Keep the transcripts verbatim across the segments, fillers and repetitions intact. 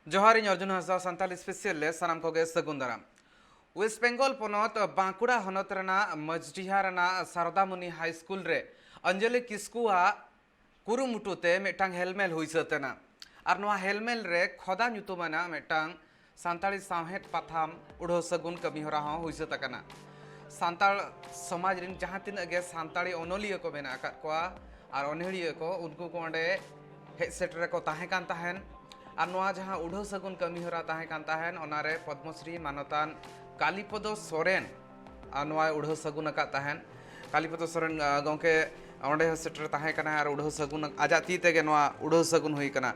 ᱡᱚᱦᱟᱨ, ᱤᱧ ᱚᱨᱡᱩᱱ ᱦᱟᱸᱥᱫᱟ, ᱥᱟᱱᱛᱟᱲ ᱥᱯᱮᱥᱟᱞ ᱨᱮ ᱥᱟᱱᱟᱢ ᱠᱚᱜᱮ ᱥᱟᱹᱜᱩᱱ ᱫᱟᱨᱟᱢ᱾ ᱳᱭᱮᱥᱴ ᱵᱮᱝᱜᱚᱞ ᱯᱚᱱᱚᱛ ᱵᱟᱸᱠᱩᱲᱟ ᱦᱚᱱᱚᱛ ᱨᱮᱱᱟᱜ ᱢᱟᱡᱽᱰᱤᱦᱟ ᱨᱮᱱᱟᱜ ᱥᱟᱨᱚᱫᱟᱢᱩᱱᱤ ᱦᱟᱭ ᱥᱠᱩᱞ ᱨᱮ ᱚᱧᱡᱚᱞᱤ ᱠᱤᱥᱠᱩᱣᱟᱜ ᱠᱩᱨᱩᱢᱩᱴᱩ ᱛᱮ ᱢᱤᱫᱴᱟᱝ ᱦᱮᱞᱢᱮᱞ ᱦᱩᱭ ᱥᱟᱹᱛ ᱮᱱᱟ᱾ ᱟᱨ ᱱᱚᱣᱟ ᱦᱮᱞᱢᱮᱞ ᱨᱮ ᱠᱷᱚᱫᱟ ᱧᱩᱛᱩᱢᱟᱱᱟᱜ ᱢᱤᱫᱴᱟᱝ ᱥᱟᱱᱛᱟᱲᱤ ᱥᱟᱶᱦᱮᱫ ᱯᱟᱛᱷᱟᱢ ᱩᱰᱷᱟᱹᱣ ᱥᱟᱹᱜᱩᱱ ᱠᱟᱹᱢᱤ ᱦᱚᱨᱟ ᱦᱚᱸ ᱦᱩᱭ ᱥᱟᱹᱛ ᱟᱠᱟᱱᱟ᱾ ᱥᱟᱱᱛᱟᱲ ᱥᱚᱢᱟᱡᱽ ᱨᱮᱱ ᱡᱟᱦᱟᱸ ᱛᱤᱱᱟᱹᱜ ᱜᱮ ᱥᱟᱱᱛᱟᱲᱤ ᱚᱱᱚᱞᱤᱭᱟᱹ ᱠᱚ ᱢᱮᱱᱟᱜ ᱟᱠᱟᱫ ᱠᱚᱣᱟ ᱟᱨ ᱚᱱᱚᱲᱦᱤᱭᱟᱹ ᱠᱚ, ᱩᱱᱠᱩ ᱠᱚ ᱚᱸᱰᱮ ᱦᱮᱡ ᱥᱮᱴᱮᱨ ᱨᱮᱠᱚ ᱛᱟᱦᱮᱸ ᱠᱟᱱ ᱛᱟᱦᱮᱸᱱ᱾ ᱟᱨ ᱱᱚᱣᱟ ᱡᱟᱦᱟᱸ ᱩᱰᱷᱟᱹᱣ ᱥᱟᱹᱜᱩᱱ ᱠᱟᱹᱢᱤ ᱦᱚᱨᱟ ᱛᱟᱦᱮᱸ ᱠᱟᱱ ᱛᱟᱦᱮᱸᱱ, ᱚᱱᱟᱨᱮ ᱯᱚᱫᱽᱢᱚᱥᱨᱤ ᱢᱟᱱᱚᱛᱟᱱ ᱠᱟᱞᱤᱯᱚᱫᱚ ᱥᱚᱨᱮᱱ, ᱟᱨ ᱱᱚᱣᱟᱭ ᱩᱰᱷᱟᱹᱣ ᱥᱟᱹᱜᱩᱱ ᱟᱠᱟᱫ ᱛᱟᱦᱮᱸᱱ᱾ ᱠᱟᱞᱤᱯᱚᱫᱚ ᱥᱚᱨᱮᱱ, ᱟᱸ, ᱜᱚᱢᱠᱮ ᱚᱸᱰᱮ ᱦᱚᱸ ᱥᱮᱴᱮᱨ ᱛᱟᱦᱮᱸ ᱠᱟᱱᱟ ᱟᱨ ᱩᱰᱷᱟᱹᱣ ᱥᱟᱹᱜᱩᱱ, ᱟᱡᱟᱜ ᱛᱤ ᱛᱮᱜᱮ ᱱᱚᱣᱟ ᱩᱰᱷᱟᱹᱣ ᱥᱟᱹᱜᱩᱱ ᱦᱩᱭ ᱠᱟᱱᱟ᱾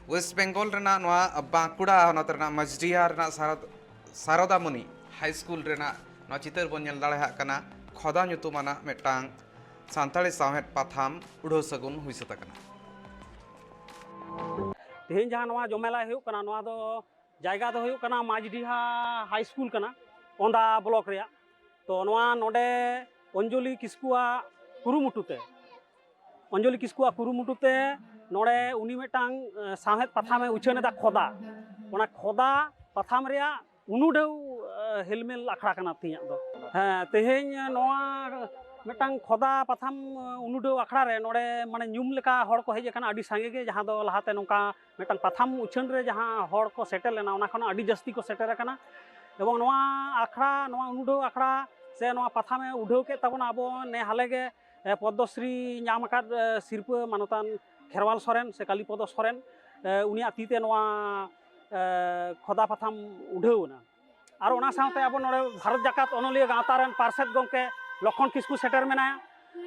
ᱳᱭᱮᱥᱴ ᱵᱮᱝᱜᱚᱞ ᱨᱮᱱᱟᱜ ᱱᱚᱣᱟ ᱵᱟᱸᱠᱩᱲᱟ ᱦᱚᱱᱚᱛ ᱨᱮᱱᱟᱜ ᱢᱟᱡᱽᱰᱤᱦᱟ ᱨᱮᱱᱟᱜ ᱥᱟᱨᱚᱫ-, ᱥᱟᱨᱚᱫᱟᱢᱩᱱᱤ ᱦᱟᱭ ᱥᱠᱩᱞ ᱨᱮᱱᱟᱜ ᱱᱚᱣᱟ ᱪᱤᱛᱟᱹᱨ ᱵᱚᱱ ᱧᱮᱞ ᱫᱟᱲᱮᱭᱟᱜ ᱠᱟᱱᱟ᱾ ᱠᱷᱚᱫᱟ ᱧᱩᱛᱩᱢᱟᱱᱟᱜ ᱢᱤᱫᱴᱟᱝ ᱥᱟᱱᱛᱟᱲᱤ ᱥᱟᱶᱦᱮᱫ ᱯᱟᱛᱷᱟᱢ ᱩᱰᱷᱟᱹᱣ ᱥᱟᱹᱜᱩᱱ ᱦᱩᱭ ᱥᱟᱹᱛ ᱟᱠᱟᱱᱟ᱾ ᱛᱮᱦᱮᱧ ᱡᱟᱦᱟᱸ ᱱᱚᱣᱟ ᱡᱚᱢᱮᱞᱟᱭ ᱦᱩᱭᱩᱜ ᱠᱟᱱᱟ, ᱱᱚᱣᱟ ᱫᱚ ᱡᱟᱭᱜᱟ ᱫᱚ ᱦᱩᱭᱩᱜ ᱠᱟᱱᱟ ᱢᱟᱡᱽᱰᱤᱦᱟ ᱦᱟᱭ ᱥᱠᱩᱞ ᱠᱟᱱᱟ, ᱚᱸᱫᱟ ᱵᱞᱚᱠ ᱨᱮᱭᱟᱜ᱾ ᱛᱚ ᱱᱚᱣᱟ ᱱᱚᱰᱮ ᱚᱧᱡᱚᱞᱤ ᱠᱤᱥᱠᱩᱣᱟᱜ ᱠᱩᱨᱩᱢᱩᱴᱩ ᱛᱮ, ᱚᱧᱡᱚᱞᱤ ᱠᱤᱥᱠᱩᱣᱟᱜ ᱠᱩᱨᱩᱢᱩᱴᱩ ᱛᱮ ᱱᱚᱰᱮ ᱩᱱᱤ ᱢᱤᱫᱴᱟᱝ, ᱮ, ᱥᱟᱶᱦᱮᱫ ᱯᱟᱛᱷᱟᱢᱮ ᱩᱪᱷᱟᱹᱱ ᱮᱫᱟ, ᱠᱷᱚᱫᱟ᱾ ᱚᱱᱟ ᱠᱷᱚᱫᱟ ᱯᱟᱛᱷᱟᱢ ᱨᱮᱭᱟᱜ ᱩᱱᱩᱰᱷᱟᱹᱣ, ᱮ, ᱦᱮᱞᱢᱮᱞ ᱟᱠᱷᱲᱟ ᱠᱟᱱᱟ ᱛᱮᱦᱮᱧᱟᱜ ᱫᱚ᱾ ᱦᱮᱸ, ᱛᱮᱦᱮᱧ ᱱᱚᱣᱟ ᱢᱤᱫᱴᱟᱝ ᱠᱷᱚᱫᱟ ᱯᱟᱛᱷᱟᱢ, ᱮ, ᱩᱱᱩᱰᱷᱟᱹᱣ ᱟᱠᱷᱲᱟ ᱨᱮ ᱱᱚᱰᱮ ᱢᱟᱱᱮ ᱧᱩᱢ ᱞᱮᱠᱟ ᱦᱚᱲ ᱠᱚ ᱦᱮᱡ ᱟᱠᱟᱱᱟ ᱟᱹᱰᱤ ᱥᱟᱸᱜᱮ ᱜᱮ, ᱡᱟᱦᱟᱸ ᱫᱚ ᱞᱟᱦᱟᱛᱮ ᱱᱚᱝᱠᱟ ᱢᱤᱫᱴᱟᱝ ᱯᱟᱛᱷᱟᱢ ᱩᱪᱷᱟᱹᱱ ᱨᱮ ᱡᱟᱦᱟᱸ ᱦᱚᱲ ᱠᱚ ᱥᱮᱴᱮᱨ ᱞᱮᱱᱟ, ᱚᱱᱟ ᱠᱷᱚᱱ ᱟᱹᱰᱤ ᱡᱟᱹᱥᱛᱤ ᱠᱚ ᱥᱮᱴᱮᱨ ᱟᱠᱟᱱᱟ᱾ ᱮᱵᱚᱝ ᱱᱚᱣᱟ ᱟᱠᱷᱲᱟ, ᱱᱚᱣᱟ ᱩᱱᱩᱰᱷᱟᱹᱣ ᱟᱠᱷᱲᱟ ᱥᱮ ᱱᱚᱣᱟ ᱯᱟᱛᱷᱟᱢᱮ ᱩᱰᱷᱟᱹᱣ ᱠᱮᱫ ᱛᱟᱵᱚᱱᱟ ᱟᱵᱚ ᱱᱮ ᱦᱟᱞᱮ ᱜᱮ, ᱮ, ᱯᱚᱫᱽᱢᱚᱥᱨᱤ ᱧᱟᱢ ᱟᱠᱟᱫ, ᱮ, ᱥᱤᱨᱯᱟᱹ ᱢᱟᱱᱚᱛᱟᱱ ᱠᱷᱮᱨᱣᱟᱞ ᱥᱚᱨᱮᱱ ᱥᱮ ᱠᱟᱞᱤᱯᱚᱫᱚ ᱥᱚᱨᱮᱱ, ᱮ, ᱩᱱᱤᱭᱟᱜ ᱛᱤ ᱛᱮ ᱱᱚᱣᱟ, ᱮ, ᱠᱷᱚᱫᱟ ᱯᱟᱛᱷᱟᱢ ᱩᱰᱷᱟᱹᱣ ᱮᱱᱟ᱾ ᱟᱨ ᱚᱱᱟ ᱥᱟᱶᱛᱮ ᱟᱵᱚ ᱱᱚᱰᱮ ᱵᱷᱟᱨᱚᱛ ᱡᱟᱠᱟᱛ ᱚᱱᱚᱞᱤᱭᱟᱹ ᱜᱟᱶᱛᱟ ᱨᱮᱱ ᱯᱟᱨᱥᱮᱛ ᱜᱚᱢᱠᱮ ᱞᱚᱠᱠᱷᱚᱱ ᱠᱤᱥᱠᱩ ᱥᱮᱴᱮᱨ ᱢᱮᱱᱟᱭᱟ,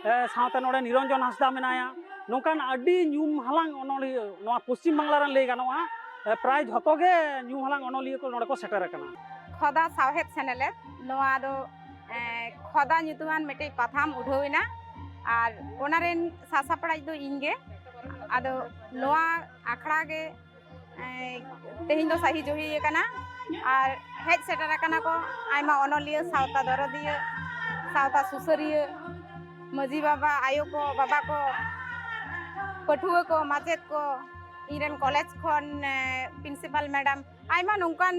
ᱮ, ᱥᱟᱶᱛᱮ ᱱᱚᱰᱮ ᱱᱤᱨᱚᱧᱡᱚᱱ ᱦᱟᱸᱥᱫᱟ ᱢᱮᱱᱟᱭᱟ᱾ ᱱᱚᱝᱠᱟᱱ ᱟᱹᱰᱤ ᱧᱩᱢ ᱦᱟᱞᱟᱝ ᱚᱱᱚᱞᱤᱭᱟᱹ ᱱᱚᱣᱟ ᱯᱚᱥᱪᱤᱢ ᱵᱟᱝᱞᱟ ᱨᱮᱱ ᱞᱟᱹᱭ ᱜᱟᱱᱚᱜᱼᱟ, ᱮ, ᱯᱨᱟᱭ ᱡᱷᱚᱛᱚ ᱜᱮ ᱧᱩᱢ ᱦᱟᱞᱟᱝ ᱚᱱᱚᱞᱤᱭᱟᱹ ᱠᱚ ᱱᱚᱰᱮ ᱠᱚ ᱥᱮᱴᱮᱨ ᱟᱠᱟᱱᱟ᱾ ᱠᱷᱚᱫᱟ ᱥᱟᱶᱦᱮᱫ ᱥᱮᱱᱮᱞᱮᱫ, ᱱᱚᱣᱟ ᱫᱚ, ᱮ, ᱠᱷᱚᱫᱟ ᱧᱩᱛᱩᱢᱟᱱ ᱢᱤᱫᱴᱤᱡ ᱯᱟᱛᱷᱟᱢ ᱩᱰᱷᱟᱹᱣ ᱮᱱᱟ᱾ ᱟᱨ ᱚᱱᱟ ᱨᱮᱱ ᱥᱟᱥᱟᱯᱲᱟᱣᱤᱡ ᱫᱚ ᱤᱧ ᱜᱮ᱾ ᱟᱫᱚ ᱱᱚᱣᱟ ᱟᱠᱷᱲᱟ ᱜᱮ, ᱮ, ᱛᱮᱦᱮᱧ ᱫᱚ ᱥᱟᱹᱦᱤ ᱡᱩᱦᱤ ᱟᱠᱟᱱᱟ᱾ ᱟᱨ ᱦᱮᱡ ᱥᱮᱴᱮᱨ ᱟᱠᱟᱱᱟ ᱠᱚ ᱟᱭᱢᱟ ᱚᱱᱚᱞᱤᱭᱟᱹ, ᱥᱟᱶᱛᱟ ᱫᱚᱨᱚᱫᱤᱭᱟᱹ, ᱥᱟᱶᱛᱟ ᱥᱩᱥᱟᱹᱨᱤᱭᱟᱹ, ᱢᱟᱹᱡᱷᱤ ᱵᱟᱵᱟ, ᱟᱭᱳ ᱠᱚ, ᱵᱟᱵᱟ ᱠᱚ, ᱯᱟᱹᱴᱷᱩᱣᱟᱹ ᱠᱚ, ᱢᱟᱪᱮᱫ ᱠᱚ, ᱤᱧᱨᱮᱱ ᱠᱚᱞᱮᱡᱽ ᱠᱷᱚᱱ ᱯᱨᱤᱱᱥᱤᱯᱟᱞ ᱢᱮᱰᱟᱢ, ᱟᱭᱢᱟ ᱱᱚᱝᱠᱟᱱ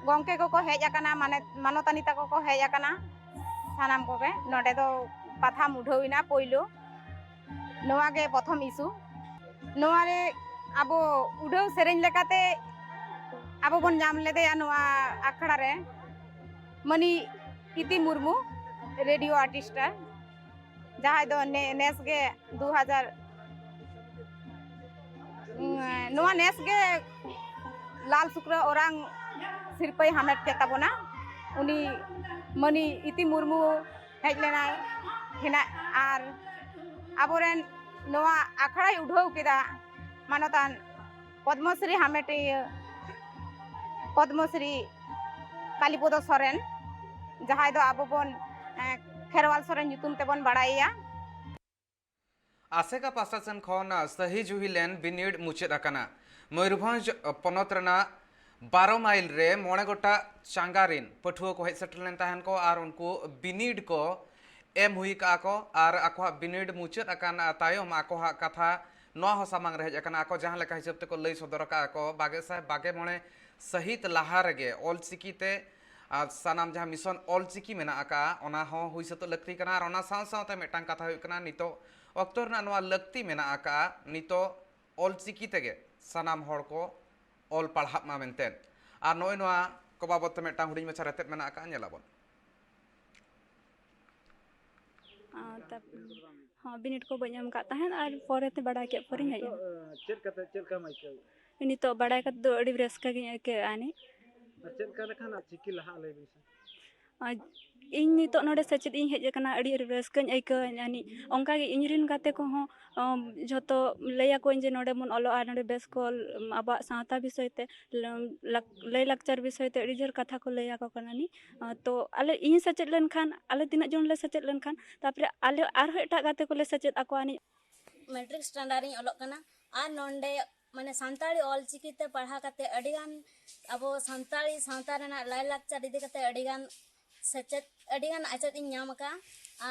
ᱜᱚᱢᱠᱮ ᱠᱚᱠᱚ ᱦᱮᱡ ᱟᱠᱟᱱᱟ, ᱢᱟᱱᱮ ᱢᱟᱱᱚᱛᱟᱱᱤ ᱛᱟᱠᱚ ᱠᱚ ᱦᱮᱡ ᱟᱠᱟᱱᱟ᱾ ᱥᱟᱱᱟᱢ ᱠᱚᱜᱮ ᱱᱚᱰᱮ ᱫᱚ ᱯᱟᱛᱷᱟᱢ ᱩᱰᱷᱟᱹᱣ ᱮᱱᱟ ᱯᱳᱭᱞᱳ᱾ ᱱᱚᱣᱟ ᱜᱮ ᱯᱨᱚᱛᱷᱚᱢ ᱤᱥᱩ᱾ ᱱᱚᱣᱟ ᱨᱮ ᱟᱵᱚ ᱩᱰᱷᱟᱹᱣ ᱥᱮᱨᱮᱧ ᱞᱮᱠᱟᱛᱮ ᱟᱵᱚ ᱵᱚᱱ ᱧᱟᱢ ᱞᱮᱫᱮᱭᱟ ᱱᱚᱣᱟ ᱟᱠᱷᱲᱟ ᱨᱮ, ᱢᱟᱹᱱᱤ ᱤᱛᱤ ᱢᱩᱨᱢᱩ, ᱨᱮᱰᱤᱭᱳ ᱟᱨᱴᱤᱥᱴ, ᱡᱟᱦᱟᱸᱭ ᱫᱚ ᱱᱮ- ᱱᱮᱥ ᱜᱮ ᱫᱩ ᱦᱟᱡᱟᱨ ᱱᱚᱣᱟ ᱱᱮᱥ ᱜᱮ ᱞᱟᱞ ᱥᱩᱠᱨᱟᱹ ᱚᱨᱟᱝ ᱥᱤᱨᱯᱟᱹᱭ ᱦᱟᱢᱮᱴ ᱠᱮᱫ ᱛᱟᱵᱚᱱᱟ᱾ ᱩᱱᱤ ᱢᱟᱹᱱᱤ ᱤᱛᱤ ᱢᱩᱨᱢᱩ ᱦᱮᱡ ᱞᱮᱱᱟᱭ ᱦᱮᱱᱟᱜ, ᱟᱨ ᱟᱵᱚᱨᱮᱱ ᱱᱚᱣᱟ ᱟᱠᱷᱲᱟᱭ ᱩᱰᱷᱟᱹᱣ ᱠᱮᱫᱟ ᱢᱟᱱᱚᱛᱟᱱ ᱯᱚᱫᱽᱢᱚᱥᱨᱤ ᱦᱟᱢᱮᱴᱤᱭᱟᱹ ᱯᱚᱫᱽᱢᱚᱥᱨᱤ ᱠᱟᱞᱤᱯᱚᱫᱚ ᱥᱚᱨᱮᱱ, ᱡᱟᱦᱟᱸᱭ ᱫᱚ ᱟᱵᱚ ᱵᱚᱱ ᱠᱷᱮᱨᱣᱟᱞ ᱥᱚᱨᱮᱱ ᱧᱩᱛᱩᱢ ᱛᱮᱵᱚᱱ ᱵᱟᱲᱟᱭᱮᱭᱟ᱾ ᱟᱥᱮᱠᱟ ᱯᱟᱦᱴᱟ ᱥᱮᱱ ᱠᱷᱚᱱ ᱥᱟᱹᱦᱤ ᱡᱩᱦᱤ ᱞᱮᱱ ᱵᱤᱱᱤᱰ ᱢᱩᱪᱟᱹᱫ ᱟᱠᱟᱱᱟ᱾ ᱢᱚᱭᱩᱨᱵᱷᱚᱸᱡᱽ ᱯᱚᱱᱚᱛ ᱨᱮᱱᱟᱜ ᱵᱟᱨᱚ ᱢᱟᱭᱤᱞ ᱨᱮ ᱢᱚᱬᱮ ᱜᱚᱴᱟᱝ ᱪᱟᱸᱜᱟ ᱨᱤᱱ ᱯᱟᱹᱴᱷᱩᱣᱟᱹ ᱠᱚ ᱦᱮᱡ ᱥᱮᱴᱮᱨ ᱞᱮᱱ ᱛᱟᱦᱮᱱ ᱠᱚ ᱟᱨ ᱩᱱᱠᱩ ᱵᱤᱱᱤᱰ ᱠᱚ ᱮᱢ ᱦᱩᱭ ᱠᱟᱜᱼᱟ ᱠᱚ ᱟᱨ ᱟᱠᱚᱣᱟᱜ ᱵᱤᱱᱤᱰ ᱢᱩᱪᱟᱹᱫ ᱟᱠᱟᱱ ᱛᱟᱭᱚᱢ ᱟᱠᱚᱣᱟᱜ ᱠᱟᱛᱷᱟ ᱱᱚᱣᱟ ᱦᱚᱸ ᱥᱟᱢᱟᱝ ᱨᱮ ᱦᱮᱡ ᱟᱠᱟᱱᱟ᱾ ᱟᱠᱚ ᱡᱟᱦᱟᱸ ᱞᱮᱠᱟ ᱦᱤᱥᱟᱹᱵ ᱛᱮᱠᱚ ᱞᱟᱹᱭ ᱥᱚᱫᱚᱨ ᱟᱠᱟᱫᱼᱟ ᱠᱚ, ᱵᱟᱜᱮ ᱥᱟᱭ ᱵᱟᱜᱮ ᱢᱚᱬᱮ ᱥᱟᱹᱦᱤᱛ ᱞᱟᱦᱟ ᱨᱮᱜᱮ ᱚᱞᱪᱤᱠᱤ ᱛᱮ ᱟᱨ ᱥᱟᱱᱟᱢ ᱡᱟᱦᱟᱸ ᱢᱤᱥᱚᱱ ᱚᱞᱪᱤᱠᱤ ᱢᱮᱱᱟᱜ ᱟᱠᱟᱫᱼᱟ, ᱚᱱᱟ ᱦᱚᱸ ᱦᱩᱭ ᱥᱟᱹᱛᱚᱜ ᱞᱟᱹᱠᱛᱤ ᱠᱟᱱᱟ᱾ ᱟᱨ ᱚᱱᱟ ᱥᱟᱶ ᱥᱟᱶᱛᱮ ᱢᱤᱫᱴᱟᱝ ᱠᱟᱛᱷᱟ ᱦᱩᱭᱩᱜ ᱠᱟᱱᱟ, ᱱᱤᱛᱚᱜ ᱚᱠᱛᱚ ᱨᱮᱱᱟᱜ ᱱᱚᱣᱟ ᱞᱟᱹᱠᱛᱤ ᱢᱮᱱᱟᱜ ᱟᱠᱟᱫᱼᱟ, ᱱᱤᱛᱚᱜ ᱚᱞᱪᱤᱠᱤ ᱛᱮᱜᱮ ᱥᱟᱱᱟᱢ ᱦᱚᱲ ᱠᱚ ᱚᱞ ᱯᱟᱲᱦᱟᱜ ᱢᱟ ᱢᱮᱱᱛᱮ᱾ ᱟᱨ ᱱᱚᱜᱼᱚᱭ ᱱᱚᱣᱟ ᱠᱚ ᱵᱟᱵᱚᱫ ᱛᱮ ᱢᱤᱫᱴᱟᱝ ᱦᱩᱰᱤᱧ ᱢᱟᱪᱷᱟ ᱨᱮᱛᱮᱫ ᱢᱮᱱᱟᱜ ᱟᱠᱟᱫᱼᱟ, ᱧᱮᱞᱟᱵᱚᱱ᱾ ᱟᱨ ᱛᱟᱨᱯᱚᱨᱮ ᱦᱚᱸ, ᱵᱤᱱᱤᱰ ᱠᱚ ᱵᱟᱹᱧ ᱮᱢ ᱟᱠᱟᱫ ᱛᱟᱦᱮᱸᱫ ᱟᱨ ᱯᱚᱨᱮᱛᱮ ᱵᱟᱲᱟᱭ ᱠᱮᱫ ᱯᱚᱨᱮᱧ ᱦᱮᱡ ᱮᱱᱟ᱾ ᱪᱮᱫ ᱠᱟᱛᱮ ᱪᱮᱫ ᱞᱮᱠᱟᱢ ᱟᱹᱭᱠᱟᱹᱣ? ᱱᱤᱛᱚᱜ ᱵᱟᱲᱟᱭ ᱠᱟᱛᱮ ᱫᱚ ᱟᱹᱰᱤ ᱨᱟᱹᱥᱠᱟᱹ ᱜᱤᱧ ᱟᱹᱭᱠᱟᱹᱣᱮᱫᱼᱟ ᱱᱤ᱾ ᱟᱨ ᱪᱮᱫ ᱞᱮᱠᱟ ᱞᱮᱠᱷᱟᱱ ᱟᱨ ᱪᱤᱠᱤ ᱞᱟᱦᱟᱜᱼᱟ, ᱞᱟᱹᱭ ᱵᱤᱱ ᱥᱮ? ᱟᱨ ᱤᱧ ᱱᱤᱛᱚᱜ ᱱᱚᱰᱮ ᱥᱮᱪᱮᱫ ᱤᱧ ᱦᱮᱡ ᱟᱠᱟᱱᱟ, ᱟᱹᱰᱤ ᱨᱟᱹᱥᱠᱟᱹᱧ ᱟᱹᱭᱠᱟᱹᱣᱮᱫᱼᱟ ᱱᱤ᱾ ᱚᱱᱠᱟᱜᱮ ᱤᱧ ᱨᱮᱱ ᱜᱟᱛᱮ ᱠᱚᱦᱚᱸ ᱡᱷᱚᱛᱚ ᱞᱟᱹᱭ ᱟᱠᱚᱣᱟᱹᱧ ᱡᱮ ᱱᱚᱰᱮ ᱵᱚᱱ ᱚᱞᱚᱜᱼᱟ, ᱱᱚᱰᱮ ᱵᱮᱥ ᱠᱚ ᱟᱵᱚᱣᱟᱜ ᱥᱟᱶᱛᱟ ᱵᱤᱥᱚᱭ ᱛᱮ, ᱞᱟᱠ- ᱞᱟᱹᱭᱼᱞᱟᱠᱪᱟᱨ ᱵᱤᱥᱚᱭ ᱛᱮ ᱟᱹᱰᱤ ᱡᱳᱨ ᱠᱟᱛᱷᱟ ᱠᱚ ᱞᱟᱹᱭ ᱟᱠᱚ ᱠᱟᱱᱟ ᱱᱤ᱾ ᱛᱚ ᱟᱞᱮ, ᱤᱧ ᱥᱮᱪᱮᱫ ᱞᱮᱱᱠᱷᱟᱱ, ᱟᱞᱮ ᱛᱤᱱᱟᱹᱜ ᱡᱚᱱ ᱞᱮ ᱥᱮᱪᱮᱫ ᱞᱮᱱᱠᱷᱟᱱ, ᱛᱟᱨᱯᱚᱨᱮ ᱟᱞᱮ ᱟᱨᱦᱚᱸ ᱮᱴᱟᱜ ᱜᱟᱛᱮ ᱠᱚᱞᱮ ᱥᱮᱪᱮᱫ ᱟᱠᱚᱣᱟ ᱱᱤ᱾ ᱢᱮᱴᱨᱤᱠ ᱥᱴᱮᱱᱰᱟᱨᱰ ᱨᱤᱧ ᱚᱞᱚᱜ ᱠᱟᱱᱟ᱾ ᱟᱨ ᱱᱚᱰᱮ ᱢᱟᱱᱮ ᱥᱟᱱᱛᱟᱲᱤ ᱚᱞᱪᱤᱠᱤ ᱛᱮ ᱯᱟᱲᱦᱟᱣ ᱠᱟᱛᱮ ᱟᱹᱰᱤᱜᱟᱱ ᱟᱵᱚ ᱥᱟᱱᱛᱟᱲᱤ ᱥᱟᱶᱛᱟ ᱨᱮᱱᱟᱜ ᱞᱟᱭᱼᱞᱟᱠᱪᱟᱨ ᱤᱫᱤ ᱠᱟᱛᱮ ᱟᱹᱰᱤᱜᱟᱱ ᱥᱮᱪᱮᱫ, ᱟᱹᱰᱤᱜᱟᱱ ᱟᱪᱮᱫ ᱤᱧ ᱧᱟᱢ ᱟᱠᱟᱫᱼᱟ᱾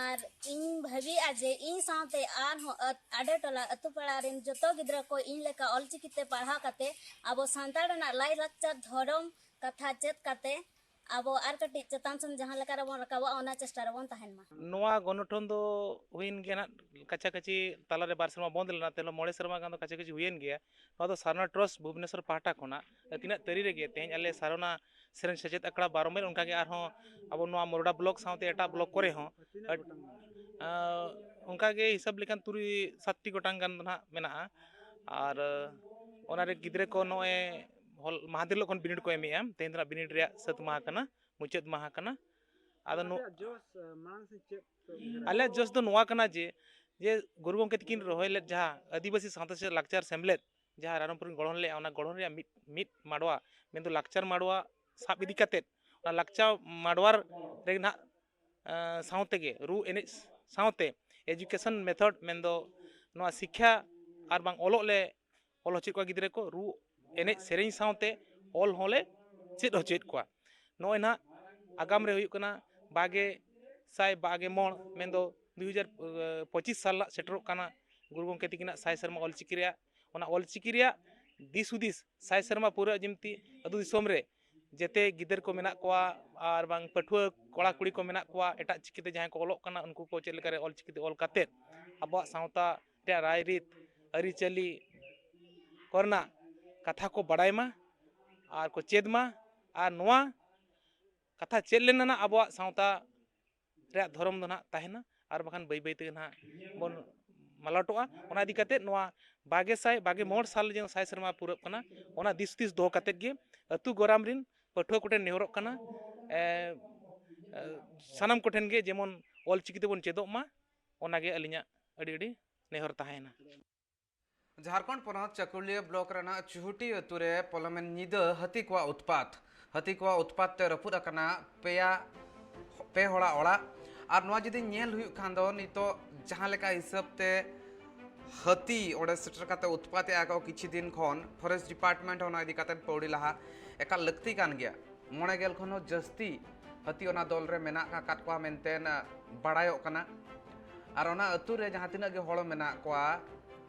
ᱟᱨ ᱤᱧ ᱵᱷᱟᱹᱵᱤᱭᱮᱫᱼᱟ ᱡᱮ ᱤᱧ ᱥᱟᱶᱛᱮ ᱟᱨᱦᱚᱸ ᱟᱛ-, ᱟᱰᱮ ᱴᱚᱞᱟ, ᱟᱹᱛᱩ ᱯᱟᱲᱟ ᱨᱮᱱ ᱡᱚᱛᱚ ᱜᱤᱫᱽᱨᱟᱹ ᱠᱚ ᱤᱧ ᱞᱮᱠᱟ ᱚᱞᱪᱤᱠᱤ ᱛᱮ ᱯᱟᱲᱦᱟᱣ ᱠᱟᱛᱮ ᱟᱵᱚ ᱥᱟᱱᱛᱟᱲ ᱨᱮᱱᱟᱜ ᱞᱟᱭᱼᱞᱟᱠᱪᱟᱨ, ᱫᱷᱚᱨᱚᱢ ᱠᱟᱛᱷᱟ ᱪᱮᱫ ᱠᱟᱛᱮ ᱟᱵᱚ ᱟᱨ ᱠᱟᱹᱴᱤᱡ ᱪᱮᱛᱟᱱ ᱥᱮᱱ ᱡᱟᱦᱟᱸ ᱞᱮᱠᱟ ᱨᱮᱵᱚᱱ ᱨᱟᱠᱟᱵᱚᱜᱼᱟ, ᱚᱱᱟ ᱪᱮᱥᱴᱟ ᱨᱮᱵᱚᱱ ᱛᱟᱦᱮᱱ ᱢᱟ᱾ ᱱᱚᱣᱟ ᱜᱚᱱᱚᱴᱷᱚᱱ ᱫᱚ ᱦᱩᱭᱮᱱ ᱜᱮᱭᱟ ᱱᱟᱜ ᱠᱟᱪᱷᱟ ᱠᱟᱪᱷᱤ ᱛᱟᱞᱟᱨᱮ ᱵᱟᱨ ᱥᱮᱨᱢᱟ ᱵᱚᱱᱫ ᱞᱮᱱᱟ, ᱛᱮᱦᱮᱧ ᱢᱚᱬᱮ ᱥᱮᱨᱢᱟ ᱜᱟᱱ ᱫᱚ ᱠᱟᱪᱷᱟ ᱠᱟᱪᱷᱤ ᱦᱩᱭᱮᱱ ᱜᱮᱭᱟ᱾ ᱱᱚᱣᱟ ᱫᱚ ᱥᱟᱨᱱᱟ ᱴᱨᱟᱥᱴ ᱵᱷᱩᱵᱽᱱᱮᱥᱚᱨ ᱯᱟᱦᱴᱟ ᱠᱷᱚᱱᱟᱜ ᱛᱤᱱᱟᱹᱜ ᱛᱟᱹᱨᱤ ᱨᱮᱜᱮ ᱛᱮᱦᱮᱧ ᱟᱞᱮ ᱥᱟᱨᱱᱟ ᱥᱮᱨᱮᱧ ᱥᱮᱪᱮᱫ ᱟᱠᱷᱲᱟ ᱵᱟᱨᱚ ᱢᱟᱭᱤᱞ, ᱚᱱᱠᱟᱜᱮ ᱟᱨᱦᱚᱸ ᱟᱵᱚ ᱱᱚᱣᱟ ᱢᱚᱨᱚᱰᱟ ᱵᱞᱚᱠ ᱥᱟᱶᱛᱮ ᱮᱴᱟᱜ ᱵᱞᱚᱠ ᱠᱚᱨᱮ ᱦᱚᱸ ᱟᱹᱰ-, ᱟᱸ, ᱚᱱᱠᱟᱜᱮ ᱦᱤᱥᱟᱹᱵ ᱞᱮᱠᱷᱟᱱ ᱛᱩᱨᱩᱭ ᱥᱟᱛᱴᱤ ᱜᱚᱴᱟᱝ ᱜᱟᱱ ᱫᱚ ᱱᱟᱦᱟᱜ ᱢᱮᱱᱟᱜᱼᱟ᱾ ᱟᱨ ᱚᱱᱟᱨᱮ ᱜᱤᱫᱽᱨᱟᱹ ᱠᱚ ᱱᱚᱜᱼᱚᱭ ᱦᱚᱞ ᱢᱟᱦᱫᱮᱨ ᱦᱤᱞᱳᱜ ᱠᱷᱚᱱ ᱵᱤᱱᱤᱰ ᱠᱚ ᱮᱢᱮᱜᱼᱟ᱾ ᱛᱮᱦᱮᱧ ᱫᱚ ᱱᱟᱦᱟᱜ ᱵᱤᱱᱤᱰ ᱨᱮᱭᱟᱜ ᱥᱟᱹᱛ ᱢᱟᱦᱟ ᱠᱟᱱᱟ, ᱢᱩᱪᱟᱹᱫ ᱢᱟᱦᱟ ᱠᱟᱱᱟ᱾ ᱟᱫᱚ ᱱᱚ-, ᱟᱯᱮᱭᱟᱜ ᱡᱚᱥ, ᱟᱸ, ᱢᱟᱲᱟᱝ ᱥᱮᱫ ᱪᱮᱫ ᱯᱮ ᱩᱭᱦᱟᱹᱨᱟ? ᱟᱞᱮᱭᱟᱜ ᱡᱚᱥ ᱫᱚ ᱱᱚᱣᱟ ᱠᱟᱱᱟ ᱡᱮ, ᱡᱮ ᱜᱩᱨᱩ ᱜᱚᱢᱠᱮ ᱛᱟᱹᱠᱤᱱ ᱨᱚᱦᱚᱭ ᱞᱮᱫ ᱡᱟᱦᱟᱸ ᱟᱹᱫᱤᱵᱟᱹᱥᱤ ᱥᱟᱶᱛᱟ ᱥᱮ ᱞᱟᱠᱪᱟᱨ ᱥᱮᱢᱞᱮᱫ, ᱡᱟᱦᱟᱸ ᱨᱟᱭᱨᱚᱝᱯᱩᱨ ᱨᱮ ᱜᱚᱲᱦᱚᱱ ᱞᱮᱫᱼᱟ, ᱚᱱᱟ ᱜᱚᱲᱦᱚᱱ ᱨᱮᱭᱟᱜ ᱢᱤᱫ, ᱢᱤᱫ ᱢᱟᱰᱣᱟ, ᱢᱮᱱᱫᱚ ᱞᱟᱠᱪᱟᱨ ᱢᱟᱰᱣᱟ ᱥᱟᱵ ᱤᱫᱤ ᱠᱟᱛᱮᱫ, ᱚᱱᱟ ᱞᱟᱠᱪᱟᱨ ᱢᱟᱰᱣᱟ ᱨᱮ ᱱᱟᱦᱟᱜ, ᱟᱸ, ᱥᱟᱶ ᱛᱮᱜᱮ ᱨᱩ ᱮᱱᱮᱡ ᱥᱟᱶᱛᱮ education method, ᱢᱮᱱᱫᱚ ᱱᱚᱣᱟ ᱥᱤᱠᱠᱷᱟ ᱟᱨ ᱵᱟᱝ ᱚᱞᱚᱜ ᱞᱮ ᱚᱞ ᱦᱚᱪᱚᱭᱮᱫ ᱠᱚᱣᱟ ᱜᱤᱫᱽᱨᱟᱹ ᱠᱚ, ᱨᱩ ᱮᱱᱮᱡ ᱥᱮᱨᱮᱧ ᱥᱟᱶᱛᱮ ᱚᱞ ᱦᱚᱸᱞᱮ ᱪᱮᱫ ᱦᱚᱪᱚᱭᱮᱫ ᱠᱚᱣᱟ᱾ ᱱᱚᱜᱼᱚᱭ ᱱᱟᱦᱟᱜ ᱟᱜᱟᱢ ᱨᱮ ᱦᱩᱭᱩᱜ ᱠᱟᱱᱟ ᱵᱟᱜᱮ ᱥᱟᱭ ᱵᱟᱜᱮ ᱢᱚᱬ, ᱢᱮᱱᱫᱚ ᱫᱩᱭ ᱦᱟᱡᱟᱨ ᱯᱚᱸᱪᱤᱥ ᱥᱟᱞ ᱱᱟᱜ ᱥᱮᱴᱮᱨᱚᱜ ᱠᱟᱱᱟ ᱜᱩᱨᱩ ᱜᱚᱢᱠᱮ ᱛᱟᱹᱠᱤᱱᱟᱜ ᱥᱟᱭ ᱥᱮᱨᱢᱟ ᱚᱞᱪᱤᱠᱤ ᱨᱮᱭᱟᱜ᱾ ᱚᱱᱟ ᱚᱞᱪᱤᱠᱤ ᱨᱮᱭᱟᱜ ᱫᱤᱥ ᱦᱩᱫᱤᱥ ᱥᱟᱭ ᱥᱮᱨᱢᱟ ᱯᱩᱨᱟᱹᱜ ᱡᱤᱢᱛᱤ ᱟᱹᱛᱩ ᱫᱤᱥᱚᱢ ᱨᱮ ᱡᱮᱛᱮ ᱜᱤᱫᱟᱹᱨ ᱠᱚ ᱢᱮᱱᱟᱜ ᱠᱚᱣᱟ ᱟᱨ ᱵᱟᱝ ᱯᱟᱹᱴᱷᱩᱣᱟᱹ ᱠᱚᱲᱟ ᱠᱩᱲᱤ ᱠᱚ ᱢᱮᱱᱟᱜ ᱠᱚᱣᱟ ᱮᱴᱟᱜ ᱪᱤᱠᱤᱛᱮ ᱡᱟᱦᱟᱸᱭ ᱠᱚ ᱚᱞᱚᱜ ᱠᱟᱱᱟ, ᱩᱱᱠᱩ ᱠᱚ ᱪᱮᱫ ᱞᱮᱠᱟᱨᱮ ᱚᱞᱪᱤᱠᱤᱛᱮ ᱚᱞ ᱠᱟᱛᱮᱫ ᱟᱵᱚᱣᱟᱜ ᱥᱟᱶᱛᱟ ᱨᱮᱭᱟᱜ ᱨᱟᱭᱨᱤᱛ, ᱟᱹᱨᱤᱪᱟᱹᱞᱤ ᱠᱚᱨᱮᱱᱟᱜ ᱠᱟᱛᱷᱟ ᱠᱚ ᱵᱟᱲᱟᱭ ᱢᱟ ᱟᱨ ᱠᱚ ᱪᱮᱫ ᱢᱟ᱾ ᱟᱨ ᱱᱚᱣᱟ ᱠᱟᱛᱷᱟ ᱪᱮᱫ ᱞᱮᱱᱟ ᱱᱟᱜ ᱟᱵᱚᱣᱟᱜ ᱥᱟᱶᱛᱟ ᱨᱮᱭᱟᱜ ᱫᱷᱚᱨᱚᱢ ᱫᱚ ᱱᱟᱜ ᱛᱟᱦᱮᱱᱟ, ᱟᱨ ᱵᱟᱠᱷᱟᱱ ᱵᱟᱹᱭ ᱵᱟᱹᱭ ᱛᱮᱜᱮ ᱱᱟᱜ ᱵᱚᱱ ᱢᱟᱞᱚᱴᱚᱜᱼᱟ᱾ ᱚᱱᱟ ᱤᱫᱤ ᱠᱟᱛᱮᱫ ᱱᱚᱣᱟ ᱵᱟᱜᱮ ᱥᱟᱭ ᱵᱟᱜᱮ ᱢᱚᱬ ᱥᱟᱞ ᱡᱮ ᱥᱟᱭ ᱥᱮᱨᱢᱟ ᱯᱩᱨᱟᱹᱜ ᱠᱟᱱᱟ, ᱚᱱᱟ ᱫᱤᱥ ᱦᱩᱫᱤᱥ ᱫᱚᱦᱚ ᱠᱟᱛᱮᱫ ᱜᱮ ᱟᱹᱛᱩ ᱜᱚᱨᱟᱢ ᱨᱮᱱ ᱯᱟᱹᱴᱷᱩᱣᱟᱹ ᱠᱚᱴᱷᱮᱱ ᱱᱮᱦᱚᱨᱚᱜ ᱠᱟᱱᱟ, ᱮ, ᱮ, ᱥᱟᱱᱟᱢ ᱠᱚᱴᱷᱮᱱ ᱜᱮ ᱡᱮᱢᱚᱱ ᱚᱞᱪᱤᱠᱤ ᱛᱮᱵᱚᱱ ᱪᱮᱫᱚᱜ ᱢᱟ, ᱚᱱᱟᱜᱮ ᱟᱹᱞᱤᱧᱟᱜ ᱟᱹᱰᱤ ᱟᱹᱰᱤ ᱱᱮᱦᱚᱨ ᱛᱟᱦᱮᱸᱭᱮᱱᱟ᱾ ᱡᱷᱟᱲᱠᱷᱚᱸᱰ ᱯᱚᱱᱚᱛ ᱪᱟᱹᱠᱩᱞᱤᱭᱟᱹ ᱵᱞᱚᱠ ᱨᱮᱱᱟᱜ ᱪᱩᱦᱩᱴᱤ ᱟᱹᱛᱩ ᱨᱮ ᱯᱚᱞᱚᱢᱮᱱ ᱧᱤᱫᱟᱹ ᱦᱟᱹᱛᱤ ᱠᱚᱣᱟᱜ ᱩᱛᱯᱟᱛ᱾ ᱦᱟᱹᱛᱤ ᱠᱚᱣᱟᱜ ᱩᱛᱯᱟᱛ ᱛᱮ ᱨᱟᱹᱯᱩᱫ ᱟᱠᱟᱱᱟ ᱯᱮᱭᱟ, ᱯᱮ ᱦᱚᱲᱟᱜ ᱚᱲᱟᱜ᱾ ᱟᱨ ᱱᱚᱣᱟ ᱡᱩᱫᱤ ᱧᱮᱞ ᱦᱩᱭᱩᱜ ᱠᱷᱟᱱ ᱫᱚ, ᱱᱤᱛᱚᱜ ᱡᱟᱦᱟᱸ ᱞᱮᱠᱟ ᱦᱤᱥᱟᱹᱵ ᱛᱮ ᱦᱟᱹᱛᱤ ᱚᱸᱰᱮ ᱥᱮᱴᱮᱨ ᱠᱟᱛᱮ ᱩᱛᱯᱟᱛ ᱮᱫᱼᱟ ᱠᱚ ᱠᱤᱪᱷᱩ ᱫᱤᱱ ᱠᱷᱚᱱ, ᱯᱷᱚᱨᱮᱥᱴ ᱰᱤᱯᱟᱨᱴᱢᱮᱱᱴ ᱦᱚᱸ ᱚᱱᱟ ᱤᱫᱤ ᱠᱟᱛᱮ ᱯᱟᱹᱣᱲᱤ ᱞᱟᱦᱟ ᱮᱠᱟᱞ ᱞᱟᱹᱠᱛᱤ ᱠᱟᱱ ᱜᱮᱭᱟ᱾ ᱢᱚᱬᱮ ᱜᱮᱞ ᱠᱷᱚᱱ ᱦᱚᱸ ᱡᱟᱹᱥᱛᱤ ᱦᱟᱹᱛᱤ ᱚᱱᱟ ᱫᱚᱞ ᱨᱮ ᱢᱮᱱᱟᱜ ᱟᱠᱟᱫ ᱠᱚᱣᱟ ᱢᱮᱱᱛᱮ ᱵᱟᱲᱟᱭᱚᱜ ᱠᱟᱱᱟ᱾ ᱟᱨ ᱚᱱᱟ ᱟᱹᱛᱩ ᱨᱮ ᱡᱟᱦᱟᱸ ᱛᱤᱱᱟᱹᱜ ᱜᱮ ᱦᱚᱲ ᱢᱮᱱᱟᱜ ᱠᱚᱣᱟ,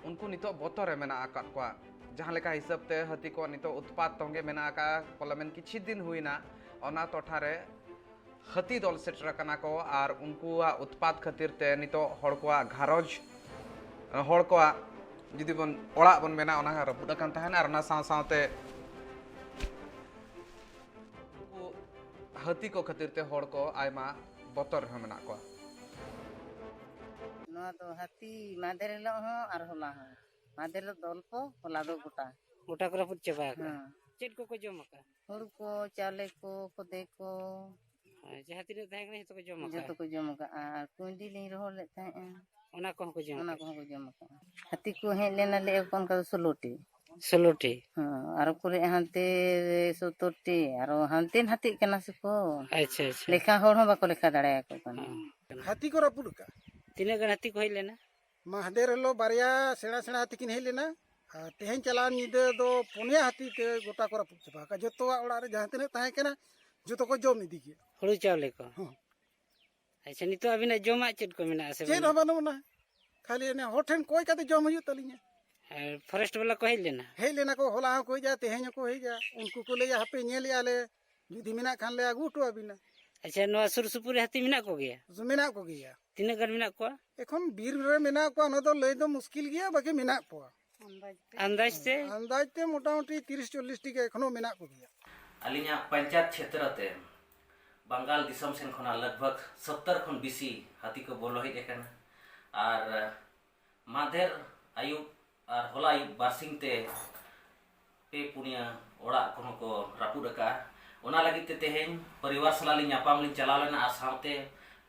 ᱩᱱᱠᱩ ᱱᱤᱛᱚᱜ ᱵᱚᱛᱚᱨ ᱨᱮ ᱢᱮᱱᱟᱜ ᱟᱠᱟᱫ ᱠᱚᱣᱟ᱾ ᱡᱟᱦᱟᱸ ᱞᱮᱠᱟ ᱦᱤᱥᱟᱹᱵ ᱛᱮ ᱦᱟᱹᱛᱤ ᱠᱚᱣᱟᱜ ᱱᱤᱛᱚᱜ ᱩᱛᱯᱟᱛ ᱛᱚᱸᱜᱮ ᱢᱮᱱᱟᱜ ᱟᱠᱟᱫᱼᱟ, ᱯᱟᱨᱞᱟᱢᱮᱱᱴ ᱠᱤᱪᱷᱩ ᱫᱤᱱ ᱦᱩᱭᱱᱟ, ᱚᱱᱟ ᱴᱚᱴᱷᱟ ᱨᱮ ᱦᱟᱹᱛᱤ ᱫᱚᱞ ᱥᱮᱴᱮᱨ ᱟᱠᱟᱱᱟ ᱠᱚ ᱟᱨ ᱩᱱᱠᱩᱣᱟᱜ ᱩᱛᱯᱟᱛ ᱠᱷᱟᱹᱛᱤᱨ ᱛᱮ ᱱᱤᱛᱚᱜ ᱦᱚᱲ ᱠᱚᱣᱟᱜ ᱜᱷᱟᱨᱚᱸᱡᱽ, ᱦᱚᱲ ᱠᱚᱣᱟᱜ ᱡᱩᱫᱤ ᱵᱚᱱ ᱚᱲᱟᱜ ᱵᱚᱱ ᱢᱮᱱᱟ, ᱚᱱᱟ ᱦᱚᱸ ᱨᱟᱹᱯᱩᱫ ᱟᱠᱟᱱ ᱛᱟᱦᱮᱱᱟ ᱟᱨ ᱚᱱᱟ ᱥᱟᱶ ᱥᱟᱶᱛᱮ ᱩᱱᱠᱩ ᱦᱟᱹᱛᱤ ᱠᱚ ᱠᱷᱟᱹᱛᱤᱨ ᱛᱮ ᱦᱚᱲ ᱠᱚ ᱟᱭᱢᱟ ᱵᱚᱛᱚᱨ ᱨᱮᱦᱚᱸ ᱢᱮᱱᱟᱜ ᱠᱚᱣᱟ᱾ ᱱᱚᱣᱟ ᱫᱚ ᱦᱟᱹᱛᱤ ᱢᱟᱫᱷᱮᱨ ᱦᱤᱞᱳᱜ ᱦᱚᱸ ᱟᱨ ᱦᱚᱞᱟ ᱦᱚᱸ᱾ ᱢᱟᱫᱷᱮᱨ ᱦᱤᱞᱳᱜ ᱫᱚ ᱚᱞᱯᱚ, ᱦᱚᱞᱟ ᱫᱚ ᱜᱚᱴᱟ᱾ ᱜᱚᱴᱟ ᱠᱚ ᱨᱟᱹᱯᱩᱫ ᱪᱟᱵᱟ ᱟᱠᱟᱫᱼᱟ᱾ ᱦᱮᱸ᱾ ᱪᱮᱫ ᱠᱚᱠᱚ ᱡᱚᱢ ᱟᱠᱟᱫᱼᱟ? ᱦᱩᱲᱩ ᱠᱚ, ᱪᱟᱣᱞᱮ ᱠᱚ, ᱠᱷᱚᱫᱮ ᱠᱚ᱾ ᱦᱮᱸ, ᱡᱟᱦᱟᱸ ᱛᱤᱱᱟᱹᱜ ᱛᱟᱦᱮᱸ ᱠᱟᱱᱟ ᱡᱚᱛᱚ ᱠᱚ ᱡᱚᱢ ᱟᱠᱟᱫᱼᱟ? ᱡᱚᱛᱚ ᱠᱚ ᱡᱚᱢ ᱟᱠᱟᱫᱼᱟ᱾ ᱟᱨ ᱠᱩᱸᱭᱰᱤ ᱞᱤᱧ ᱨᱚᱦᱚᱲ ᱞᱮᱫ ᱛᱟᱦᱮᱸᱫᱼᱟ᱾ ᱚᱱᱟ ᱠᱚᱦᱚᱸ ᱠᱚ ᱡᱚᱢ ᱚᱱᱟ ᱟᱠᱟᱫᱼᱟ? ᱠᱚᱦᱚᱸ ᱠᱚ ᱡᱚᱢ ᱟᱠᱟᱫᱼᱟ᱾ ᱦᱟᱹᱛᱤ ᱠᱚ ᱦᱮᱡ ᱞᱮᱱᱟ ᱞᱟᱹᱭ ᱟᱠᱚ ᱚᱱᱠᱟ ᱫᱚ ᱥᱳᱞᱳ ᱴᱤ᱾ ᱥᱳᱞᱳ ᱴᱤ? ᱦᱮᱸ, ᱟᱨᱚ ᱠᱚ ᱞᱟᱹᱭᱮᱫᱼᱟ ᱦᱟᱱᱛᱮ ᱥᱚᱛᱛᱚᱨ ᱴᱤ, ᱟᱨᱚ ᱦᱟᱱᱛᱮ ᱱᱟᱛᱮᱜ ᱠᱟᱱᱟ ᱥᱮᱠᱚ᱾ ᱟᱪᱪᱷᱟ, ᱟᱪᱪᱷᱟ᱾ ᱞᱮᱠᱷᱟ ᱦᱚᱲ ᱦᱚᱸ ᱵᱟᱠᱚ ᱞᱮᱠᱷᱟ ᱫᱟᱲᱮᱭᱟᱠᱚ ᱠᱟᱱᱟ᱾ ᱦᱮᱸ᱾ ᱦᱟᱹᱛᱤ ᱠᱚ ᱨᱟᱹᱯᱩᱫ ᱟᱠᱟᱫᱼᱟ᱾ ᱛᱤᱱᱟᱹᱜ ᱜᱟᱱ ᱦᱟᱹᱛᱤ ᱠᱚ ᱦᱮᱡ ᱞᱮᱱᱟ? ᱢᱟᱦᱫᱮᱨ ᱦᱤᱞᱳᱜ ᱵᱟᱨᱭᱟ ᱥᱮᱬᱟ ᱥᱮᱬᱟ ᱦᱟᱹᱛᱤ ᱠᱤᱱ ᱦᱮᱡ ᱞᱮᱱᱟ, ᱟᱨ ᱛᱮᱦᱮᱧ ᱪᱟᱞᱟᱣ ᱧᱤᱫᱟᱹ ᱫᱚ ᱯᱩᱱᱭᱟ ᱦᱟᱹᱛᱤ ᱛᱮ ᱜᱚᱴᱟ ᱠᱚ ᱨᱟᱹᱯᱩᱫ ᱪᱟᱵᱟ ᱟᱠᱟᱫ᱾ ᱡᱚᱛᱚᱣᱟᱜ ᱚᱲᱟᱜ ᱨᱮ ᱡᱟᱦᱟᱸ ᱛᱤᱱᱟᱹᱜ ᱛᱟᱦᱮᱸ ᱠᱟᱱᱟ, ᱡᱚᱛᱚ ᱠᱚ ᱡᱚᱢ ᱤᱫᱤ ᱠᱮᱫ᱾ ᱦᱩᱲᱩ ᱪᱟᱣᱞᱮ ᱠᱚ? ᱦᱚᱸ᱾ ᱟᱪᱪᱷᱟ, ᱱᱤᱛᱚᱜ ᱟᱹᱵᱤᱱᱟᱜ ᱡᱚᱢᱟᱜ ᱪᱮᱫ ᱠᱚ ᱢᱮᱱᱟᱜᱼᱟ ᱥᱮ ᱪᱮᱫ ᱵᱟᱹᱱᱩᱜᱼᱟ? ᱦᱚᱸ ᱵᱟᱹᱱᱩᱜ ᱟᱱᱟ, ᱠᱷᱟᱹᱞᱤ ᱚᱱᱮ ᱦᱚᱲ ᱴᱷᱮᱱ ᱠᱚᱭ ᱠᱟᱛᱮ ᱡᱚᱢ ᱦᱩᱭᱩᱜ ᱛᱟᱹᱞᱤᱧᱟ᱾ ᱟᱨ ᱯᱷᱚᱨᱮᱥᱴ ᱵᱟᱞᱟ ᱠᱚ ᱦᱮᱡ ᱞᱮᱱᱟ? ᱦᱮᱡ ᱞᱮᱱᱟ ᱠᱚ, ᱦᱚᱞᱟ ᱦᱚᱸᱠᱚ ᱦᱮᱡᱼᱟ, ᱛᱮᱦᱮᱧ ᱦᱚᱸᱠᱚ ᱦᱮᱡᱼᱟ᱾ ᱩᱱᱠᱩ ᱠᱚ ᱞᱟᱹᱭᱟ, "ᱦᱟᱯᱮ ᱧᱮᱞᱮᱜᱼᱟ ᱞᱮ, ᱡᱩᱫᱤ ᱢᱮᱱᱟᱜ ᱠᱷᱟᱱ ᱞᱮ ᱟᱹᱜᱩ ᱦᱚᱴᱚ ᱟᱹᱵᱤᱱᱟ᱾" ᱟᱪᱪᱷᱟ, ᱱᱚᱣᱟ ᱥᱩᱨ ᱥᱩᱯᱩᱨ ᱨᱮ ᱦᱟᱹᱛᱤ ᱢᱮᱱᱟᱜ ᱠᱚᱜᱮᱭᱟ? ᱢᱮᱱᱟᱜ ᱠᱚᱜᱮᱭᱟ᱾ ᱛᱤᱱᱟᱹᱜ ᱜᱟᱱ ᱢᱮᱱᱟᱜ ᱠᱚᱣᱟ? ᱮᱠᱷᱚᱱ ᱵᱤᱨ ᱨᱮ ᱢᱮᱱᱟᱜ ᱠᱚᱣᱟ, ᱚᱱᱟ ᱫᱚ ᱞᱟᱹᱭ ᱫᱚ ᱢᱩᱥᱠᱤᱞ ᱜᱮᱭᱟ, ᱵᱟᱠᱤ ᱢᱮᱱᱟᱜ ᱠᱚᱣᱟ᱾ ᱟᱱᱫᱟᱡ ᱛᱮ? ᱟᱱᱫᱟᱡ ᱛᱮ ᱢᱚᱴᱟᱢᱩᱴᱤ ᱛᱤᱨᱤᱥ ᱪᱚᱞᱞᱤᱥ ᱴᱤ ᱜᱮ ᱮᱠᱷᱚᱱᱳ ᱢᱮᱱᱟᱜ ᱠᱚᱜᱮᱭᱟ᱾ ᱟᱹᱞᱤᱧᱟᱜ ᱯᱚᱧᱪᱟᱭᱮᱛ ᱪᱷᱮᱛᱨᱚ ᱛᱮ ᱵᱟᱝᱜᱟᱞ ᱫᱤᱥᱚᱢ ᱥᱮᱱ ᱠᱷᱚᱱᱟᱜ ᱞᱟᱜᱽ ᱵᱷᱟᱜᱽ ᱥᱚᱛᱛᱚᱨ ᱠᱷᱚᱱ ᱵᱮᱥᱤ ᱦᱟᱹᱛᱤ ᱠᱚ ᱵᱚᱞᱚ ᱦᱮᱡ ᱟᱠᱟᱱᱟ᱾ ᱟᱨ ᱢᱟᱫᱷᱮᱨ ᱟᱹᱭᱩᱵ ᱟᱨ ᱦᱚᱞᱟ ᱟᱹᱭᱩᱵ ᱵᱟᱨᱥᱤᱧ ᱛᱮ ᱯᱮ ᱯᱩᱱᱭᱟᱹ ᱚᱲᱟᱜ ᱠᱚᱦᱚᱸ ᱠᱚ ᱨᱟᱹᱯᱩᱫ ᱟᱠᱟᱫᱼᱟ᱾ ᱚᱱᱟ ᱞᱟᱹᱜᱤᱫ ᱛᱮ ᱛᱮᱦᱮᱧ ᱯᱚᱨᱤᱵᱟᱨ ᱥᱟᱞᱟᱜ ᱞᱤᱧ ᱧᱟᱯᱟᱢ ᱞᱤᱧ ᱪᱟᱞᱟᱣ ᱞᱮᱱᱟ ᱟᱨ ᱥᱟᱶᱛᱮ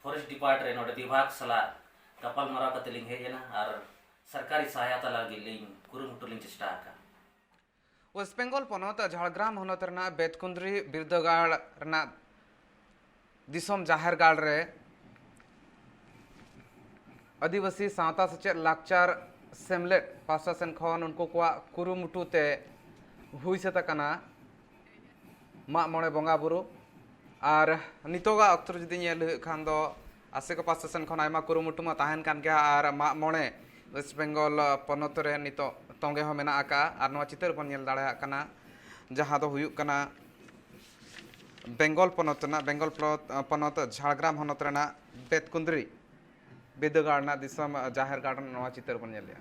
ᱯᱷᱚᱨᱮᱥᱴ ᱰᱤᱯᱟᱨᱴ ᱨᱮ ᱱᱚᱰᱮ ᱵᱤᱵᱷᱟᱜᱽ ᱥᱟᱞᱟᱜ ᱜᱟᱯᱟᱞᱢᱟᱨᱟᱣ ᱠᱟᱛᱮ ᱞᱤᱧ ᱦᱮᱡ ᱮᱱᱟ ᱟᱨ ᱥᱚᱨᱠᱟᱨᱤ ᱥᱟᱦᱟᱭᱚᱛᱟ ᱞᱟᱹᱜᱤᱫ ᱞᱤᱧ ᱠᱩᱨᱩᱢᱩᱴᱩ ᱞᱤᱧ ᱪᱮᱥᱴᱟ ᱟᱠᱟᱫᱼᱟ᱾ ᱣᱮᱥᱴ ᱵᱮᱝᱜᱚᱞ ᱯᱚᱱᱚᱛ ᱡᱷᱟᱲᱜᱨᱟᱢ ᱦᱚᱱᱚᱛ ᱨᱮᱱᱟᱜ ᱵᱮᱛᱠᱩᱸᱫᱽᱨᱤ ᱵᱤᱨᱫᱟᱹᱜᱟᱲ ᱨᱮᱱᱟᱜ ᱫᱤᱥᱚᱢ ᱡᱟᱦᱮᱨ ᱜᱟᱲ ᱨᱮ ᱟᱹᱫᱤᱵᱟᱹᱥᱤ ᱥᱟᱶᱛᱟ ᱥᱮᱪᱮᱫ ᱞᱟᱠᱪᱟᱨ ᱥᱮᱢᱞᱮᱫ ᱯᱟᱦᱴᱟ ᱥᱮᱱ ᱠᱷᱚᱱ ᱩᱱᱠᱩ ᱠᱚᱣᱟᱜ ᱠᱩᱨᱩᱢᱩᱴᱩ ᱛᱮ ᱦᱩᱭ ᱥᱟᱹᱛ ᱟᱠᱟᱱᱟ ᱢᱟᱜ ᱢᱚᱬᱮ ᱵᱚᱸᱜᱟ ᱵᱩᱨᱩ᱾ ᱟᱨ ᱱᱤᱛᱚᱜᱟᱜ ᱚᱠᱛᱚ ᱨᱮ ᱡᱩᱫᱤ ᱧᱮᱞ ᱦᱩᱭᱩᱜ ᱠᱷᱟᱱ ᱫᱚ, ᱟᱥᱮᱠᱟ ᱯᱟᱥᱮ ᱥᱮᱱ ᱠᱷᱚᱱ ᱟᱭᱢᱟ ᱠᱩᱨᱩᱢᱩᱴᱩ ᱢᱟ ᱛᱟᱦᱮᱱ ᱠᱟᱱ ᱜᱮᱭᱟ, ᱟᱨ ᱢᱟᱜ ᱢᱚᱬᱮ ᱳᱭᱮᱥᱴ ᱵᱮᱝᱜᱚᱞ ᱯᱚᱱᱚᱛ ᱨᱮ ᱱᱤᱛᱚᱜ ᱛᱚᱸᱜᱮ ᱦᱚᱸ ᱢᱮᱱᱟᱜ ᱟᱠᱟᱫᱼᱟ᱾ ᱟᱨ ᱱᱚᱣᱟ ᱪᱤᱛᱟᱹᱨ ᱵᱚᱱ ᱧᱮᱞ ᱫᱟᱲᱮᱭᱟᱜ ᱠᱟᱱᱟ, ᱡᱟᱦᱟᱸ ᱫᱚ ᱦᱩᱭᱩᱜ ᱠᱟᱱᱟ ᱵᱮᱝᱜᱚᱞ ᱯᱚᱱᱚᱛ ᱨᱮᱱᱟᱜ, ᱵᱮᱝᱜᱚᱞ ᱯᱚᱱᱚᱛ, ᱯᱚᱱᱚᱛ ᱡᱷᱟᱲᱜᱨᱟᱢ ᱦᱚᱱᱚᱛ ᱨᱮᱱᱟᱜ ᱵᱮᱛᱠᱩᱸᱫᱽᱨᱤ ᱵᱤᱨᱫᱟᱹᱜᱟᱲ ᱨᱮᱱᱟᱜ ᱫᱤᱥᱚᱢ ᱡᱟᱦᱮᱨ ᱜᱟᱲ ᱨᱮᱱᱟᱜ ᱱᱚᱣᱟ ᱪᱤᱛᱟᱹᱨ ᱵᱚᱱ ᱧᱮᱞᱮᱜᱼᱟ᱾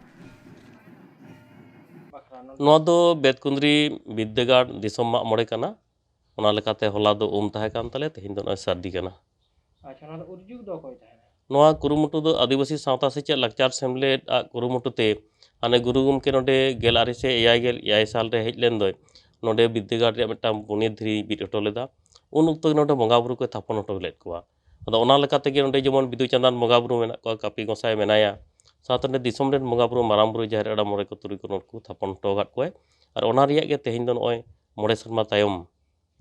ᱱᱚᱣᱟ ᱫᱚ ᱵᱮᱛᱠᱩᱸᱫᱽᱨᱤ ᱵᱤᱨᱫᱟᱹᱜᱟᱲ ᱫᱤᱥᱚᱢ ᱢᱟᱜ ᱢᱚᱬᱮ ᱠᱟᱱᱟ᱾ ᱚᱱᱟ ᱞᱮᱠᱟᱛᱮ ᱦᱚᱞᱟ ᱫᱚ ᱩᱢ ᱛᱟᱦᱮᱸ ᱠᱟᱱ ᱛᱟᱞᱮᱭᱟ, ᱛᱮᱦᱮᱧ ᱫᱚ ᱱᱚᱜᱼᱚᱭ ᱥᱟᱹᱨᱫᱤ ᱠᱟᱱᱟ᱾ ᱟᱪᱪᱷᱟ, ᱱᱚᱣᱟ ᱫᱚ ᱩᱫᱽᱡᱳᱜᱽ ᱫᱚ ᱚᱠᱚᱭ ᱛᱟᱦᱮᱱᱟ? ᱱᱚᱣᱟ ᱠᱩᱨᱩᱢᱩᱴᱩ ᱫᱚ ᱟᱹᱫᱤᱵᱟᱹᱥᱤ ᱥᱟᱶᱛᱟ ᱥᱮᱪᱮᱫ ᱞᱟᱠᱪᱟᱨ ᱥᱮᱢᱞᱮᱫ ᱟᱜ ᱠᱩᱨᱩᱢᱩᱴᱩ ᱛᱮ ᱦᱟᱱᱮ ᱜᱩᱨᱩ ᱜᱚᱢᱠᱮ ᱱᱚᱰᱮ ᱜᱮᱞ ᱟᱨᱮ ᱥᱟᱭ ᱮᱭᱟᱭ ᱜᱮᱞ ᱮᱭᱟᱭ ᱥᱟᱞ ᱨᱮ ᱦᱮᱡ ᱞᱮᱱ ᱫᱚᱭ, ᱱᱚᱰᱮ ᱵᱤᱨᱫᱟᱹᱜᱟᱲ ᱨᱮᱭᱟᱜ ᱢᱤᱫᱴᱟᱝ ᱵᱩᱱᱤᱭᱟᱹᱫ ᱫᱷᱤᱨᱤ ᱵᱤᱫ ᱦᱚᱴᱚ ᱞᱮᱫᱟ᱾ ᱩᱱ ᱚᱠᱛᱚ ᱜᱮ ᱱᱚᱰᱮ ᱵᱚᱸᱜᱟ ᱵᱩᱨᱩ ᱠᱚᱭ ᱛᱷᱟᱯᱚᱱ ᱦᱚᱴᱚ ᱞᱮᱫ ᱠᱚᱣᱟ᱾ ᱟᱫᱚ ᱚᱱᱟ ᱞᱮᱠᱟ ᱛᱮᱜᱮ ᱱᱚᱰᱮ ᱡᱮᱢᱚᱱ ᱵᱤᱫᱩ ᱪᱟᱸᱫᱟᱱ ᱵᱚᱸᱜᱟ ᱵᱩᱨᱩ ᱢᱮᱱᱟᱜ ᱠᱚᱣᱟ, ᱠᱟᱹᱯᱤ ᱜᱚᱸᱥᱟᱭ ᱢᱮᱱᱟᱭᱟ, ᱥᱟᱶᱛᱮ ᱱᱚᱰᱮ ᱫᱤᱥᱚᱢ ᱨᱮᱱ ᱵᱚᱸᱜᱟ ᱵᱩᱨᱩ, ᱢᱟᱨᱟᱝ ᱵᱩᱨᱩ, ᱡᱟᱦᱮᱨ ᱮᱨᱟ, ᱢᱚᱬᱮ ᱠᱚ ᱛᱩᱨᱩᱭ ᱠᱚ ᱱᱩᱠᱩ ᱛᱷᱟᱯᱚᱱ ᱦᱚᱴᱚ ᱟᱠᱟᱫ ᱠᱚᱣᱟᱭ᱾ ᱟᱨ ᱚᱱᱟ ᱨᱮᱭᱟᱜ ᱜᱮ ᱛᱮᱦᱮᱧ ᱫᱚ ᱱᱚᱜᱼᱚᱭ ᱢᱚᱬᱮ ᱥᱮᱨᱢᱟ ᱛᱟᱭᱚᱢ,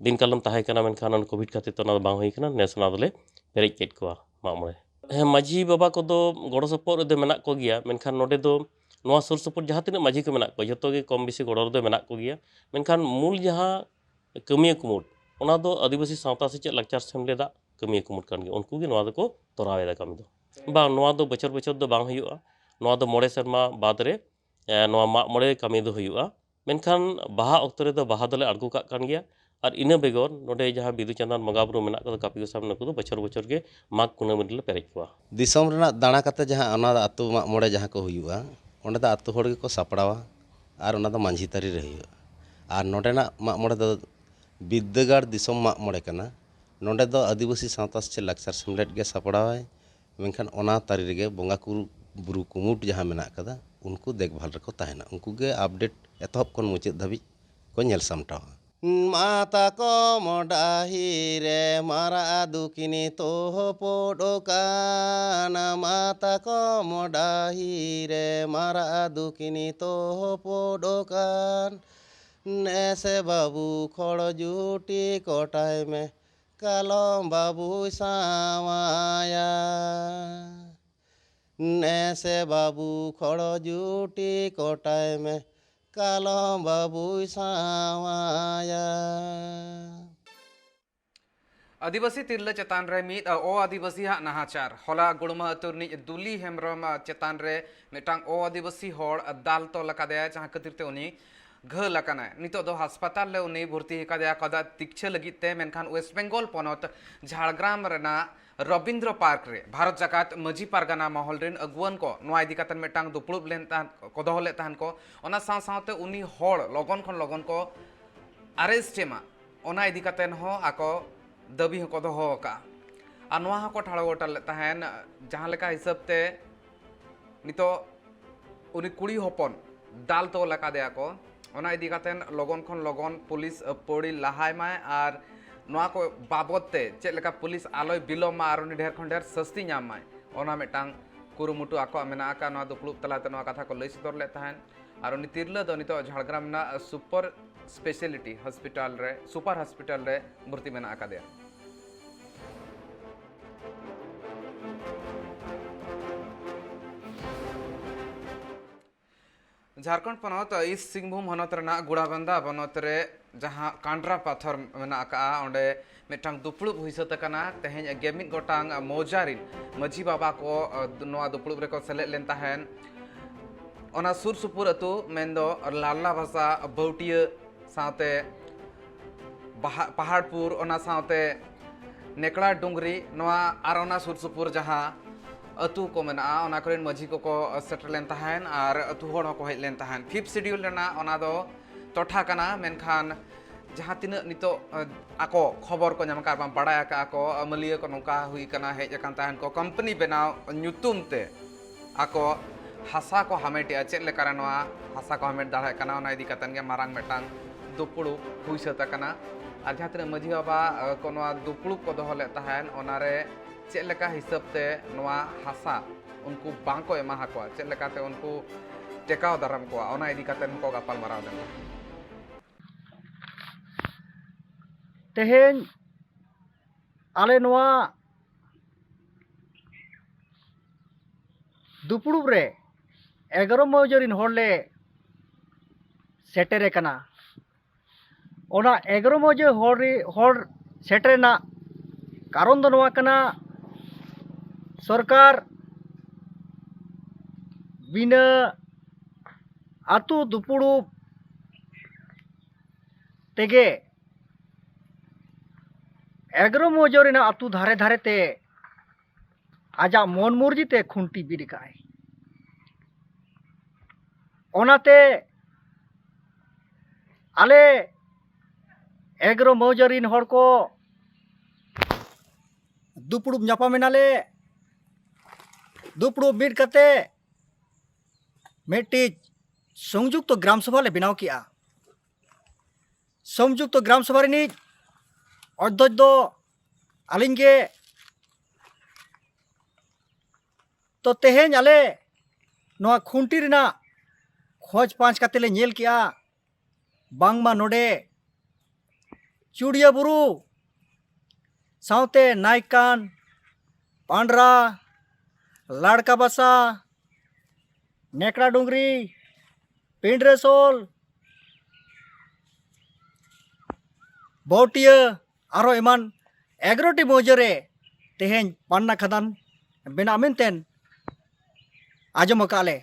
ᱫᱤᱱ ᱠᱟᱞᱚᱢ ᱛᱟᱦᱮᱸ ᱠᱟᱱᱟ, ᱢᱮᱱᱠᱷᱟᱱ ᱚᱱᱟ ᱠᱳᱵᱷᱤᱰ ᱠᱷᱟᱹᱛᱤᱨ ᱛᱮ ᱚᱱᱟ ᱫᱚ ᱵᱟᱝ ᱦᱩᱭ ᱠᱟᱱᱟ᱾ ᱱᱮᱥ ᱚᱱᱟ ᱫᱚᱞᱮ ᱯᱮᱨᱮᱡ ᱠᱮᱫ ᱠᱚᱣᱟ ᱢᱟᱜ ᱢᱚᱬᱮ᱾ ᱦᱮᱸ, ᱢᱟᱹᱡᱷᱤ ᱵᱟᱵᱟ ᱠᱚᱫᱚ ᱜᱚᱲᱚ ᱥᱚᱯᱚᱦᱚᱫ ᱨᱮᱫᱚ ᱢᱮᱱᱟᱜ ᱠᱚᱜᱮᱭᱟ, ᱢᱮᱱᱠᱷᱟᱱ ᱱᱚᱰᱮ ᱫᱚ ᱱᱚᱣᱟ ᱥᱩᱨ ᱥᱩᱯᱩᱨ ᱡᱟᱦᱟᱸ ᱛᱤᱱᱟᱹᱜ ᱢᱟᱹᱡᱷᱤ ᱠᱚ ᱢᱮᱱᱟᱜ ᱠᱚᱣᱟ, ᱡᱷᱚᱛᱚ ᱜᱮ ᱠᱚᱢ ᱵᱮᱥᱤ ᱜᱚᱲᱚ ᱨᱮᱫᱚ ᱢᱮᱱᱟᱜ ᱠᱚᱜᱮᱭᱟ᱾ ᱢᱮᱱᱠᱷᱟᱱ ᱢᱩᱞ ᱡᱟᱦᱟᱸ ᱠᱟᱹᱢᱤᱭᱟᱹ ᱠᱩᱢᱩᱴ, ᱚᱱᱟ ᱫᱚ ᱟᱹᱫᱤᱵᱟᱹᱥᱤ ᱥᱟᱶᱛᱟ ᱥᱮᱪᱮᱫ ᱞᱟᱠᱪᱟᱨ ᱥᱮᱢᱞᱮᱫᱟᱜ ᱠᱟᱹᱢᱤᱭᱟᱹ ᱠᱩᱢᱩᱴ ᱠᱟᱱ ᱜᱮᱭᱟ᱾ ᱩᱱᱠᱩ ᱜᱮ ᱱᱚᱣᱟ ᱫᱚᱠᱚ ᱛᱚᱨᱟᱣ ᱮᱫᱟ ᱠᱟᱹᱢᱤ ᱫᱚ᱾ ᱵᱟᱝ, ᱱᱚᱣᱟ ᱫᱚ ᱵᱚᱪᱷᱚᱨ ᱵᱚᱪᱷᱚᱨ ᱫᱚ ᱵᱟᱝ ᱦᱩᱭᱩᱜᱼᱟ᱾ ᱱᱚᱣᱟ ᱫᱚ ᱢᱚᱬᱮ ᱥᱮᱨᱢᱟ ᱵᱟᱫᱽ ᱨᱮ, ᱮ, ᱱᱚᱣᱟ ᱢᱟᱜ ᱢᱚᱬᱮ ᱠᱟᱹᱢᱤ ᱫᱚ ᱦᱩᱭᱩᱜᱼᱟ᱾ ᱢᱮᱱᱠᱷᱟᱱ ᱵᱟᱦᱟ ᱚᱠᱛᱚ ᱨᱮᱫᱚ ᱵᱟᱦᱟ ᱫᱚᱞᱮ ᱟᱬᱜᱚ ᱠᱟᱜ ᱠᱟᱱ ᱜᱮᱭᱟ᱾ ᱟᱨ ᱤᱱᱟᱹ ᱵᱮᱜᱚᱨ ᱱᱚᱰᱮ ᱡᱟᱦᱟᱸ ᱵᱤᱫᱩ ᱪᱟᱸᱫᱟᱱ ᱵᱚᱸᱜᱟ ᱵᱩᱨᱩ ᱢᱮᱱᱟᱜ ᱠᱚᱫᱚ, ᱠᱟᱹᱯᱤ ᱜᱚᱸᱥᱟᱭ, ᱱᱩᱠᱩ ᱫᱚ ᱵᱚᱪᱷᱚᱨ ᱵᱚᱪᱷᱚᱨ ᱜᱮ ᱢᱟᱜᱽ ᱠᱩᱱᱟᱹᱢᱤ ᱨᱮᱞᱮ ᱯᱮᱨᱮᱡ ᱠᱚᱣᱟ᱾ ᱫᱤᱥᱚᱢ ᱨᱮᱱᱟᱜ ᱫᱟᱬᱟ ᱠᱟᱛᱮ ᱡᱟᱦᱟᱸ ᱚᱱᱟ ᱟᱹᱛᱩ ᱢᱟᱜ ᱢᱚᱬᱮ ᱡᱟᱦᱟᱸ ᱠᱚ ᱦᱩᱭᱩᱜᱼᱟ, ᱚᱸᱰᱮ ᱫᱚ ᱟᱹᱛᱩ ᱦᱚᱲ ᱜᱮᱠᱚ ᱥᱟᱯᱲᱟᱣᱟ ᱟᱨ ᱚᱱᱟ ᱫᱚ ᱢᱟᱹᱡᱷᱤ ᱛᱟᱹᱨᱤ ᱨᱮ ᱦᱩᱭᱩᱜᱼᱟ᱾ ᱟᱨ ᱱᱚᱰᱮᱱᱟᱜ ᱢᱟᱜ ᱢᱚᱬᱮ ᱫᱚ ᱵᱤᱨᱫᱟᱹᱜᱟᱲ ᱫᱤᱥᱚᱢ ᱢᱟᱜ ᱢᱚᱬᱮ ᱠᱟᱱᱟ᱾ ᱱᱚᱰᱮ ᱫᱚ ᱟᱹᱫᱤᱵᱟᱹᱥᱤ ᱥᱟᱶᱛᱟ ᱥᱮᱪᱮᱫ ᱞᱟᱠᱪᱟᱨ ᱥᱮᱢᱞᱮᱫ ᱜᱮ ᱥᱟᱯᱲᱟᱣᱟᱭ᱾ ᱢᱮᱱᱠᱷᱟᱱ ᱚᱱᱟ ᱛᱟᱹᱨᱤ ᱨᱮᱜᱮ ᱵᱚᱸᱜᱟ ᱠᱩ-, ᱵᱩᱨᱩ ᱠᱩᱢᱩᱴ ᱡᱟᱦᱟᱸ ᱢᱮᱱᱟᱜ ᱠᱟᱫᱟ, ᱩᱱᱠᱩ ᱫᱮᱠᱵᱷᱟᱞ ᱨᱮᱠᱚ ᱛᱟᱦᱮᱱᱟ᱾ ᱩᱱᱠᱩ ᱜᱮ ᱟᱯᱰᱮᱴ ᱮᱛᱚᱦᱚᱵ ᱠᱷᱚᱱ ᱢᱩᱪᱟᱹᱫ ᱫᱷᱟᱹᱵᱤᱡ ᱠᱚ ᱧᱮᱞ ᱥᱟᱢᱴᱟᱣᱟ᱾ ᱢᱟ ᱛᱟᱠᱚᱢ ᱰᱟᱹᱦᱤ ᱨᱮ ᱢᱟᱨᱟᱜ ᱫᱩᱠᱤᱱ ᱛᱚᱯᱚᱫ ᱟᱠᱟᱱ, ᱢᱟ ᱛᱟᱠᱚᱢ ᱰᱟᱹᱦᱤ ᱨᱮ ᱢᱟᱨᱟᱜ ᱫᱩᱠᱤᱱ ᱛᱚᱯᱚᱫ ᱟᱠᱟᱱ᱾ ᱱᱮᱥᱮ ᱵᱟᱹᱵᱩ ᱠᱷᱚᱲ ᱡᱩᱴᱤ ᱠᱚᱴᱟᱭ ᱢᱮ, ᱠᱟᱞᱚᱢ ᱵᱟᱹᱵᱩᱭ ᱥᱟᱶᱟᱭᱟ᱾ ᱱᱮᱥᱮ ᱵᱟᱹᱵᱩ ᱠᱷᱚᱲ ᱡᱩᱴᱤ ᱠᱚᱴᱟᱭ ᱢᱮ, ᱠᱟᱞᱚᱢ ᱵᱟᱹᱵᱩᱭ ᱥᱟᱶᱟᱭᱟ᱾ ᱟᱹᱫᱤᱵᱟᱹᱥᱤ ᱛᱤᱨᱞᱟᱹ ᱪᱮᱛᱟᱱ ᱨᱮ ᱢᱤᱫ ᱚ ᱟᱹᱫᱤᱵᱟᱹᱥᱤᱭᱟᱜ ᱱᱟᱦᱟᱪᱟᱨ᱾ ᱦᱚᱞᱟ ᱜᱩᱲᱢᱟᱹ ᱟᱹᱛᱩ ᱨᱤᱱᱤᱡ ᱫᱩᱞᱤ ᱦᱮᱢᱵᱨᱚᱢ ᱪᱮᱛᱟᱱ ᱨᱮ ᱢᱤᱫᱴᱟᱝ ᱚ ᱟᱹᱫᱤᱵᱟᱹᱥᱤ ᱦᱚᱲ ᱫᱟᱞ ᱛᱚᱞ ᱟᱠᱟᱫᱮᱭᱟ, ᱡᱟᱦᱟᱸ ᱠᱷᱟᱹᱛᱤᱨ ᱛᱮ ᱩᱱᱤ ᱜᱷᱟᱹᱞ ᱟᱠᱟᱱᱟᱭ᱾ ᱱᱤᱛᱚᱜ ᱫᱚ ᱦᱟᱥᱯᱟᱛᱟᱞ ᱨᱮ ᱩᱱᱤ ᱵᱷᱚᱨᱛᱤ ᱟᱠᱟᱫᱮᱭᱟ ᱠᱚᱫᱟ ᱛᱤᱠᱪᱷᱟᱹ ᱞᱟᱹᱜᱤᱫ ᱛᱮ, ᱢᱮᱱᱠᱷᱟᱱ ᱳᱭᱮᱥᱴ ᱵᱮᱝᱜᱚᱞ ᱯᱚᱱᱚᱛ ᱡᱷᱟᱲᱜᱨᱟᱢ ᱨᱮᱱᱟᱜ ᱨᱚᱵᱤᱱᱫᱨᱚ ᱯᱟᱨᱠ ᱨᱮ ᱵᱷᱟᱨᱚᱛ ᱡᱟᱠᱟᱛ ᱢᱟᱹᱡᱷᱤ ᱯᱟᱨᱜᱟᱱᱟ ᱢᱚᱦᱚᱞ ᱨᱮᱱ ᱟᱹᱜᱩᱣᱟᱹᱱ ᱠᱚ ᱱᱚᱣᱟ ᱤᱫᱤ ᱠᱟᱛᱮ ᱢᱤᱫᱴᱟᱝ ᱫᱩᱯᱲᱩᱵ ᱞᱮᱱ ᱛᱟᱦᱮᱸ ᱠᱚ ᱫᱚᱦᱚ ᱞᱮᱫ ᱛᱟᱦᱮᱱ ᱠᱚ᱾ ᱚᱱᱟ ᱥᱟᱶ ᱥᱟᱶᱛᱮ ᱩᱱᱤ ᱦᱚᱲ ᱞᱚᱜᱚᱱ ᱠᱷᱚᱱ ᱞᱚᱜᱚᱱ ᱠᱚ ᱟᱨᱮᱥᱴ ᱮᱢᱟ, ᱚᱱᱟ ᱤᱫᱤ ᱠᱟᱛᱮ ᱦᱚᱸ ᱟᱠᱚ ᱫᱟᱹᱵᱤ ᱦᱚᱸᱠᱚ ᱫᱚᱦᱚ ᱟᱠᱟᱫᱼᱟ᱾ ᱟᱨ ᱱᱚᱣᱟ ᱦᱚᱸᱠᱚ ᱴᱷᱟᱲᱚ ᱜᱚᱴᱟ ᱞᱮᱫ ᱛᱟᱦᱮᱱ, ᱡᱟᱦᱟᱸ ᱞᱮᱠᱟ ᱦᱤᱥᱟᱹᱵ ᱛᱮ ᱱᱤᱛᱚᱜ ᱩᱱᱤ ᱠᱩᱲᱤ ᱦᱚᱯᱚᱱ ᱫᱟᱞ ᱛᱚᱞ ᱟᱠᱟᱫᱮᱭᱟ ᱠᱚ, ᱚᱱᱟ ᱤᱫᱤ ᱠᱟᱛᱮ ᱞᱚᱜᱚᱱ ᱠᱷᱚᱱ ᱞᱚᱜᱚᱱ ᱯᱩᱞᱤᱥ ᱯᱟᱹᱲᱤ ᱞᱟᱦᱟᱭ ᱢᱟᱭ ᱟᱨ ᱱᱚᱣᱟ ᱠᱚ ᱵᱟᱵᱚᱫ ᱛᱮ ᱪᱮᱫ ᱞᱮᱠᱟ ᱯᱩᱞᱤᱥ ᱟᱞᱚᱭ ᱵᱤᱞᱚᱢ ᱢᱟ ᱟᱨ ᱩᱱᱤ ᱰᱷᱮᱨ ᱠᱷᱚᱱ ᱰᱷᱮᱨ ᱥᱟᱹᱥᱛᱤ ᱧᱟᱢ ᱢᱟᱭ, ᱚᱱᱟ ᱢᱤᱫᱴᱟᱝ ᱠᱩᱨᱩᱢᱩᱴᱩ ᱟᱠᱚᱣᱟᱜ ᱢᱮᱱᱟᱜ ᱟᱠᱟᱫ᱾ ᱱᱚᱣᱟ ᱫᱩᱯᱲᱩᱵ ᱛᱟᱞᱟᱛᱮ ᱱᱚᱣᱟ ᱠᱟᱛᱷᱟ ᱠᱚ ᱞᱟᱹᱭ ᱥᱚᱫᱚᱨ ᱞᱮᱫ ᱛᱟᱦᱮᱸᱫ᱾ ᱟᱨ ᱩᱱᱤ ᱛᱤᱨᱞᱟᱹ ᱫᱚ ᱱᱤᱛᱚᱜ ᱡᱷᱟᱲᱜᱨᱟᱢ ᱨᱮᱱᱟᱜ ᱥᱩᱯᱟᱨ ᱥᱯᱮᱥᱟᱞᱤᱴᱤ ᱦᱚᱥᱯᱤᱴᱟᱞ ᱨᱮ, ᱥᱩᱯᱟᱨ ᱦᱚᱥᱯᱤᱴᱟᱞ ᱨᱮ ᱵᱷᱚᱨᱛᱤ ᱢᱮᱱᱟᱜ ᱟᱠᱟᱫᱮᱭᱟ᱾ ᱡᱷᱟᱲᱠᱷᱚᱸᱰ ᱯᱚᱱᱚᱛ ᱤᱥᱴ ᱥᱤᱝᱵᱷᱩᱢ ᱦᱚᱱᱚᱛ ᱨᱮᱱᱟᱜ ᱜᱩᱲᱟᱵᱟᱱᱫᱟ ᱵᱚᱱᱚᱛ ᱨᱮ ᱡᱟᱦᱟᱸ ᱠᱟᱱᱰᱨᱟ ᱯᱟᱛᱷᱚᱨ ᱢᱮᱱᱟᱜ ᱟᱠᱟᱫᱼᱟ, ᱚᱸᱰᱮ ᱢᱤᱫᱴᱟᱝ ᱫᱩᱯᱲᱩᱵ ᱦᱩᱭ ᱥᱟᱹᱛ ᱟᱠᱟᱱᱟ᱾ ᱛᱮᱦᱮᱧ ᱜᱮ ᱢᱤᱫ ᱜᱚᱴᱟᱝ ᱢᱚᱣᱡᱟ ᱨᱤᱱ ᱢᱟᱹᱡᱷᱤ ᱵᱟᱵᱟ ᱠᱚ, ᱟᱸ, ᱱᱚᱣᱟ ᱫᱩᱯᱲᱩᱵ ᱨᱮᱠᱚ ᱥᱮᱞᱮᱫ ᱞᱮᱱ ᱛᱟᱦᱮᱸᱱ᱾ ᱚᱱᱟ ᱥᱩᱨ ᱥᱩᱯᱩᱨ ᱟᱹᱛᱩ ᱢᱮᱱᱫᱚ ᱞᱟᱞᱟ ᱵᱷᱟᱥᱟ, ᱵᱷᱟᱹᱣᱴᱤᱭᱟᱹ, ᱥᱟᱶᱛᱮ ᱵᱟᱦᱟ-, ᱯᱟᱦᱟᱲᱯᱩᱨ, ᱚᱱᱟ ᱥᱟᱶᱛᱮ ᱱᱮᱠᱲᱟ ᱰᱩᱝᱨᱤ, ᱱᱚᱣᱟ ᱟᱨ ᱚᱱᱟ ᱥᱩᱨ ᱥᱩᱯᱩᱨ ᱡᱟᱦᱟᱸ ᱟᱹᱛᱩ ᱠᱚ ᱢᱮᱱᱟᱜᱼᱟ, ᱚᱱᱟ ᱠᱚᱨᱮᱱ ᱢᱟᱹᱡᱷᱤ ᱠᱚᱠᱚ ᱥᱮᱴᱮᱨ ᱞᱮᱱ ᱛᱟᱦᱮᱸᱱ ᱟᱨ ᱟᱹᱛᱩ ᱦᱚᱲ ᱦᱚᱸᱠᱚ ᱦᱮᱡ ᱞᱮᱱ ᱛᱟᱦᱮᱸᱱ᱾ ᱯᱷᱤᱯᱛᱷ ᱥᱤᱰᱤᱭᱩᱞ ᱨᱮᱱᱟᱜ ᱚᱱᱟ ᱫᱚ ᱴᱚᱴᱷᱟ ᱠᱟᱱᱟ, ᱢᱮᱱᱠᱷᱟᱱ ᱡᱟᱦᱟᱸ ᱛᱤᱱᱟᱹᱜ ᱱᱤᱛᱚᱜ, ᱟᱠᱚ ᱠᱷᱚᱵᱚᱨ ᱠᱚ ᱧᱟᱢ ᱟᱠᱟᱫ, ᱵᱟᱝ ᱵᱟᱲᱟᱭ ᱟᱠᱟᱫᱼᱟ ᱠᱚ, ᱟᱹᱢᱟᱹᱞᱤᱭᱟᱹ ᱠᱚ ᱱᱚᱝᱠᱟ ᱦᱩᱭ ᱟᱠᱟᱱᱟ, ᱦᱮᱡ ᱟᱠᱟᱱ ᱛᱟᱦᱮᱸᱱ ᱠᱚ ᱠᱳᱢᱯᱟᱱᱤ ᱵᱮᱱᱟᱣ ᱧᱩᱛᱩᱢ ᱛᱮ ᱟᱠᱚ ᱦᱟᱥᱟ ᱠᱚ ᱦᱟᱢᱮᱴᱮᱜᱼᱟ᱾ ᱪᱮᱫ ᱞᱮᱠᱟᱨᱮ ᱱᱚᱣᱟ ᱦᱟᱥᱟ ᱠᱚ ᱦᱟᱢᱮᱴ ᱫᱟᱲᱮᱭᱟᱜ ᱠᱟᱱᱟ, ᱚᱱᱟ ᱤᱫᱤ ᱠᱟᱛᱮᱱ ᱜᱮ ᱢᱟᱨᱟᱝ ᱢᱤᱫᱴᱟᱝ ᱫᱩᱯᱲᱩᱵ ᱦᱩᱭ ᱥᱟᱹᱛ ᱟᱠᱟᱱᱟ᱾ ᱟᱨ ᱡᱟᱦᱟᱸ ᱛᱤᱱᱟᱹᱜ ᱢᱟᱹᱡᱷᱤ ᱵᱟᱵᱟ, ᱮ, ᱠᱚ ᱱᱚᱣᱟ ᱫᱩᱯᱲᱩᱵ ᱠᱚ ᱫᱚᱦᱚ ᱞᱮᱫ ᱛᱟᱦᱮᱸᱱ, ᱚᱱᱟᱨᱮ ᱪᱮᱫ ᱞᱮᱠᱟ ᱦᱤᱥᱟᱹᱵ ᱛᱮ ᱱᱚᱣᱟ ᱦᱟᱥᱟ ᱩᱱᱠᱩ ᱵᱟᱝ ᱠᱚ ᱮᱢᱟ ᱦᱟᱠᱚᱣᱟ, ᱪᱮᱫ ᱞᱮᱠᱟᱛᱮ ᱩᱱᱠᱩ ᱴᱮᱠᱟᱣ ᱫᱟᱨᱟᱢ ᱠᱚᱣᱟ, ᱚᱱᱟ ᱤᱫᱤ ᱠᱟᱛᱮᱱ ᱦᱚᱸᱠᱚ ᱜᱟᱯᱟᱞ ᱢᱟᱨᱟᱣ ᱞᱮᱱᱟ᱾ ᱛᱮᱦᱮᱧ ᱟᱞᱮ ᱱᱚᱣᱟ ᱫᱩᱯᱲᱩᱵ ᱨᱮ ᱮᱜᱟᱨᱚ ᱢᱟᱹᱡᱷᱤ ᱨᱤᱱ ᱦᱚᱲ ᱞᱮ ᱥᱮᱴᱮᱨ ᱟᱠᱟᱱᱟ᱾ ᱚᱱᱟ ᱮᱜᱟᱨᱚ ᱢᱟᱹᱡᱷᱤ ᱦᱚᱲ ᱨᱮ, ᱦᱚᱲ ᱥᱮᱴᱮᱨ ᱨᱮᱱᱟᱜ ᱠᱟᱨᱚᱱ ᱫᱚ ᱱᱚᱣᱟ ᱠᱟᱱᱟ, ᱥᱚᱨᱠᱟᱨ ᱵᱤᱱᱟᱹ ᱟᱹᱛᱩ ᱫᱩᱯᱩᱲᱩᱵ ᱛᱮᱜᱮ ᱮᱜᱽᱨᱳ ᱢᱚᱦᱳᱡᱚ ᱨᱮᱱᱟᱜ ᱟᱹᱛᱩ ᱫᱷᱟᱨᱮ ᱫᱷᱟᱨᱮ ᱛᱮ ᱟᱡᱟᱜ ᱢᱚᱱ ᱢᱚᱨᱡᱤ ᱛᱮ ᱠᱷᱩᱱᱴᱤ ᱵᱤᱫ ᱟᱠᱟᱫᱼᱟᱭ᱾ ᱚᱱᱟᱛᱮ ᱟᱞᱮ ᱮᱜᱽᱨᱳ ᱢᱚᱦᱳᱡᱚ ᱨᱤᱱ ᱦᱚᱲ ᱠᱚ ᱫᱩᱯᱲᱩᱵ ᱧᱟᱯᱟᱢ ᱮᱱᱟᱞᱮ᱾ ᱫᱩᱯᱲᱩᱵ ᱢᱤᱫ ᱠᱟᱛᱮ ᱢᱤᱫᱴᱤᱡ ᱥᱚᱝᱡᱩᱠᱛᱚ ᱜᱨᱟᱢ ᱥᱚᱵᱷᱟ ᱞᱮ ᱵᱮᱱᱟᱣ ᱠᱮᱜᱼᱟ᱾ ᱥᱚᱝᱡᱩᱠᱛᱚ ᱜᱨᱟᱢ ᱥᱚᱵᱷᱟ ᱨᱤᱱᱤᱡ ᱚᱫᱽᱫᱷᱚᱡᱽ ᱫᱚ ᱟᱹᱞᱤᱧ ᱜᱮ᱾ ᱛᱚ, ᱛᱮᱦᱮᱧ ᱟᱞᱮ ᱱᱚᱣᱟ ᱠᱷᱩᱱᱴᱤ ᱨᱮᱱᱟᱜ ᱠᱷᱚᱡᱽ ᱯᱟᱸᱪ ᱠᱟᱛᱮ ᱞᱮ ᱧᱮᱞ ᱠᱮᱜᱼᱟ, ᱵᱟᱝᱢᱟ ᱱᱚᱰᱮ ᱪᱩᱲᱤᱭᱟᱹ ᱵᱩᱨᱩ ᱥᱟᱶᱛᱮ ᱱᱟᱭᱠᱟᱱ, ᱯᱟᱱᱰᱨᱟ, ᱞᱟᱲᱠᱟ ᱵᱟᱥᱟ, ᱱᱮᱠᱲᱟ ᱰᱩᱝᱨᱤ, ᱯᱤᱸᱰᱨᱟᱹᱥᱳᱞ, ᱵᱚᱴᱤᱭᱟᱹ, ᱟᱨᱦᱚᱸ ᱮᱢᱟᱱ ᱮᱜᱟᱨᱚ ᱴᱤ ᱢᱚᱦᱳᱡᱚ ᱨᱮ ᱛᱮᱦᱮᱧ ᱯᱟᱱᱱᱟ ᱠᱷᱟᱫᱟᱱ ᱵᱮᱱᱟᱜ ᱢᱮᱱᱛᱮ ᱟᱸᱡᱚᱢ ᱟᱠᱟᱫ ᱞᱮ᱾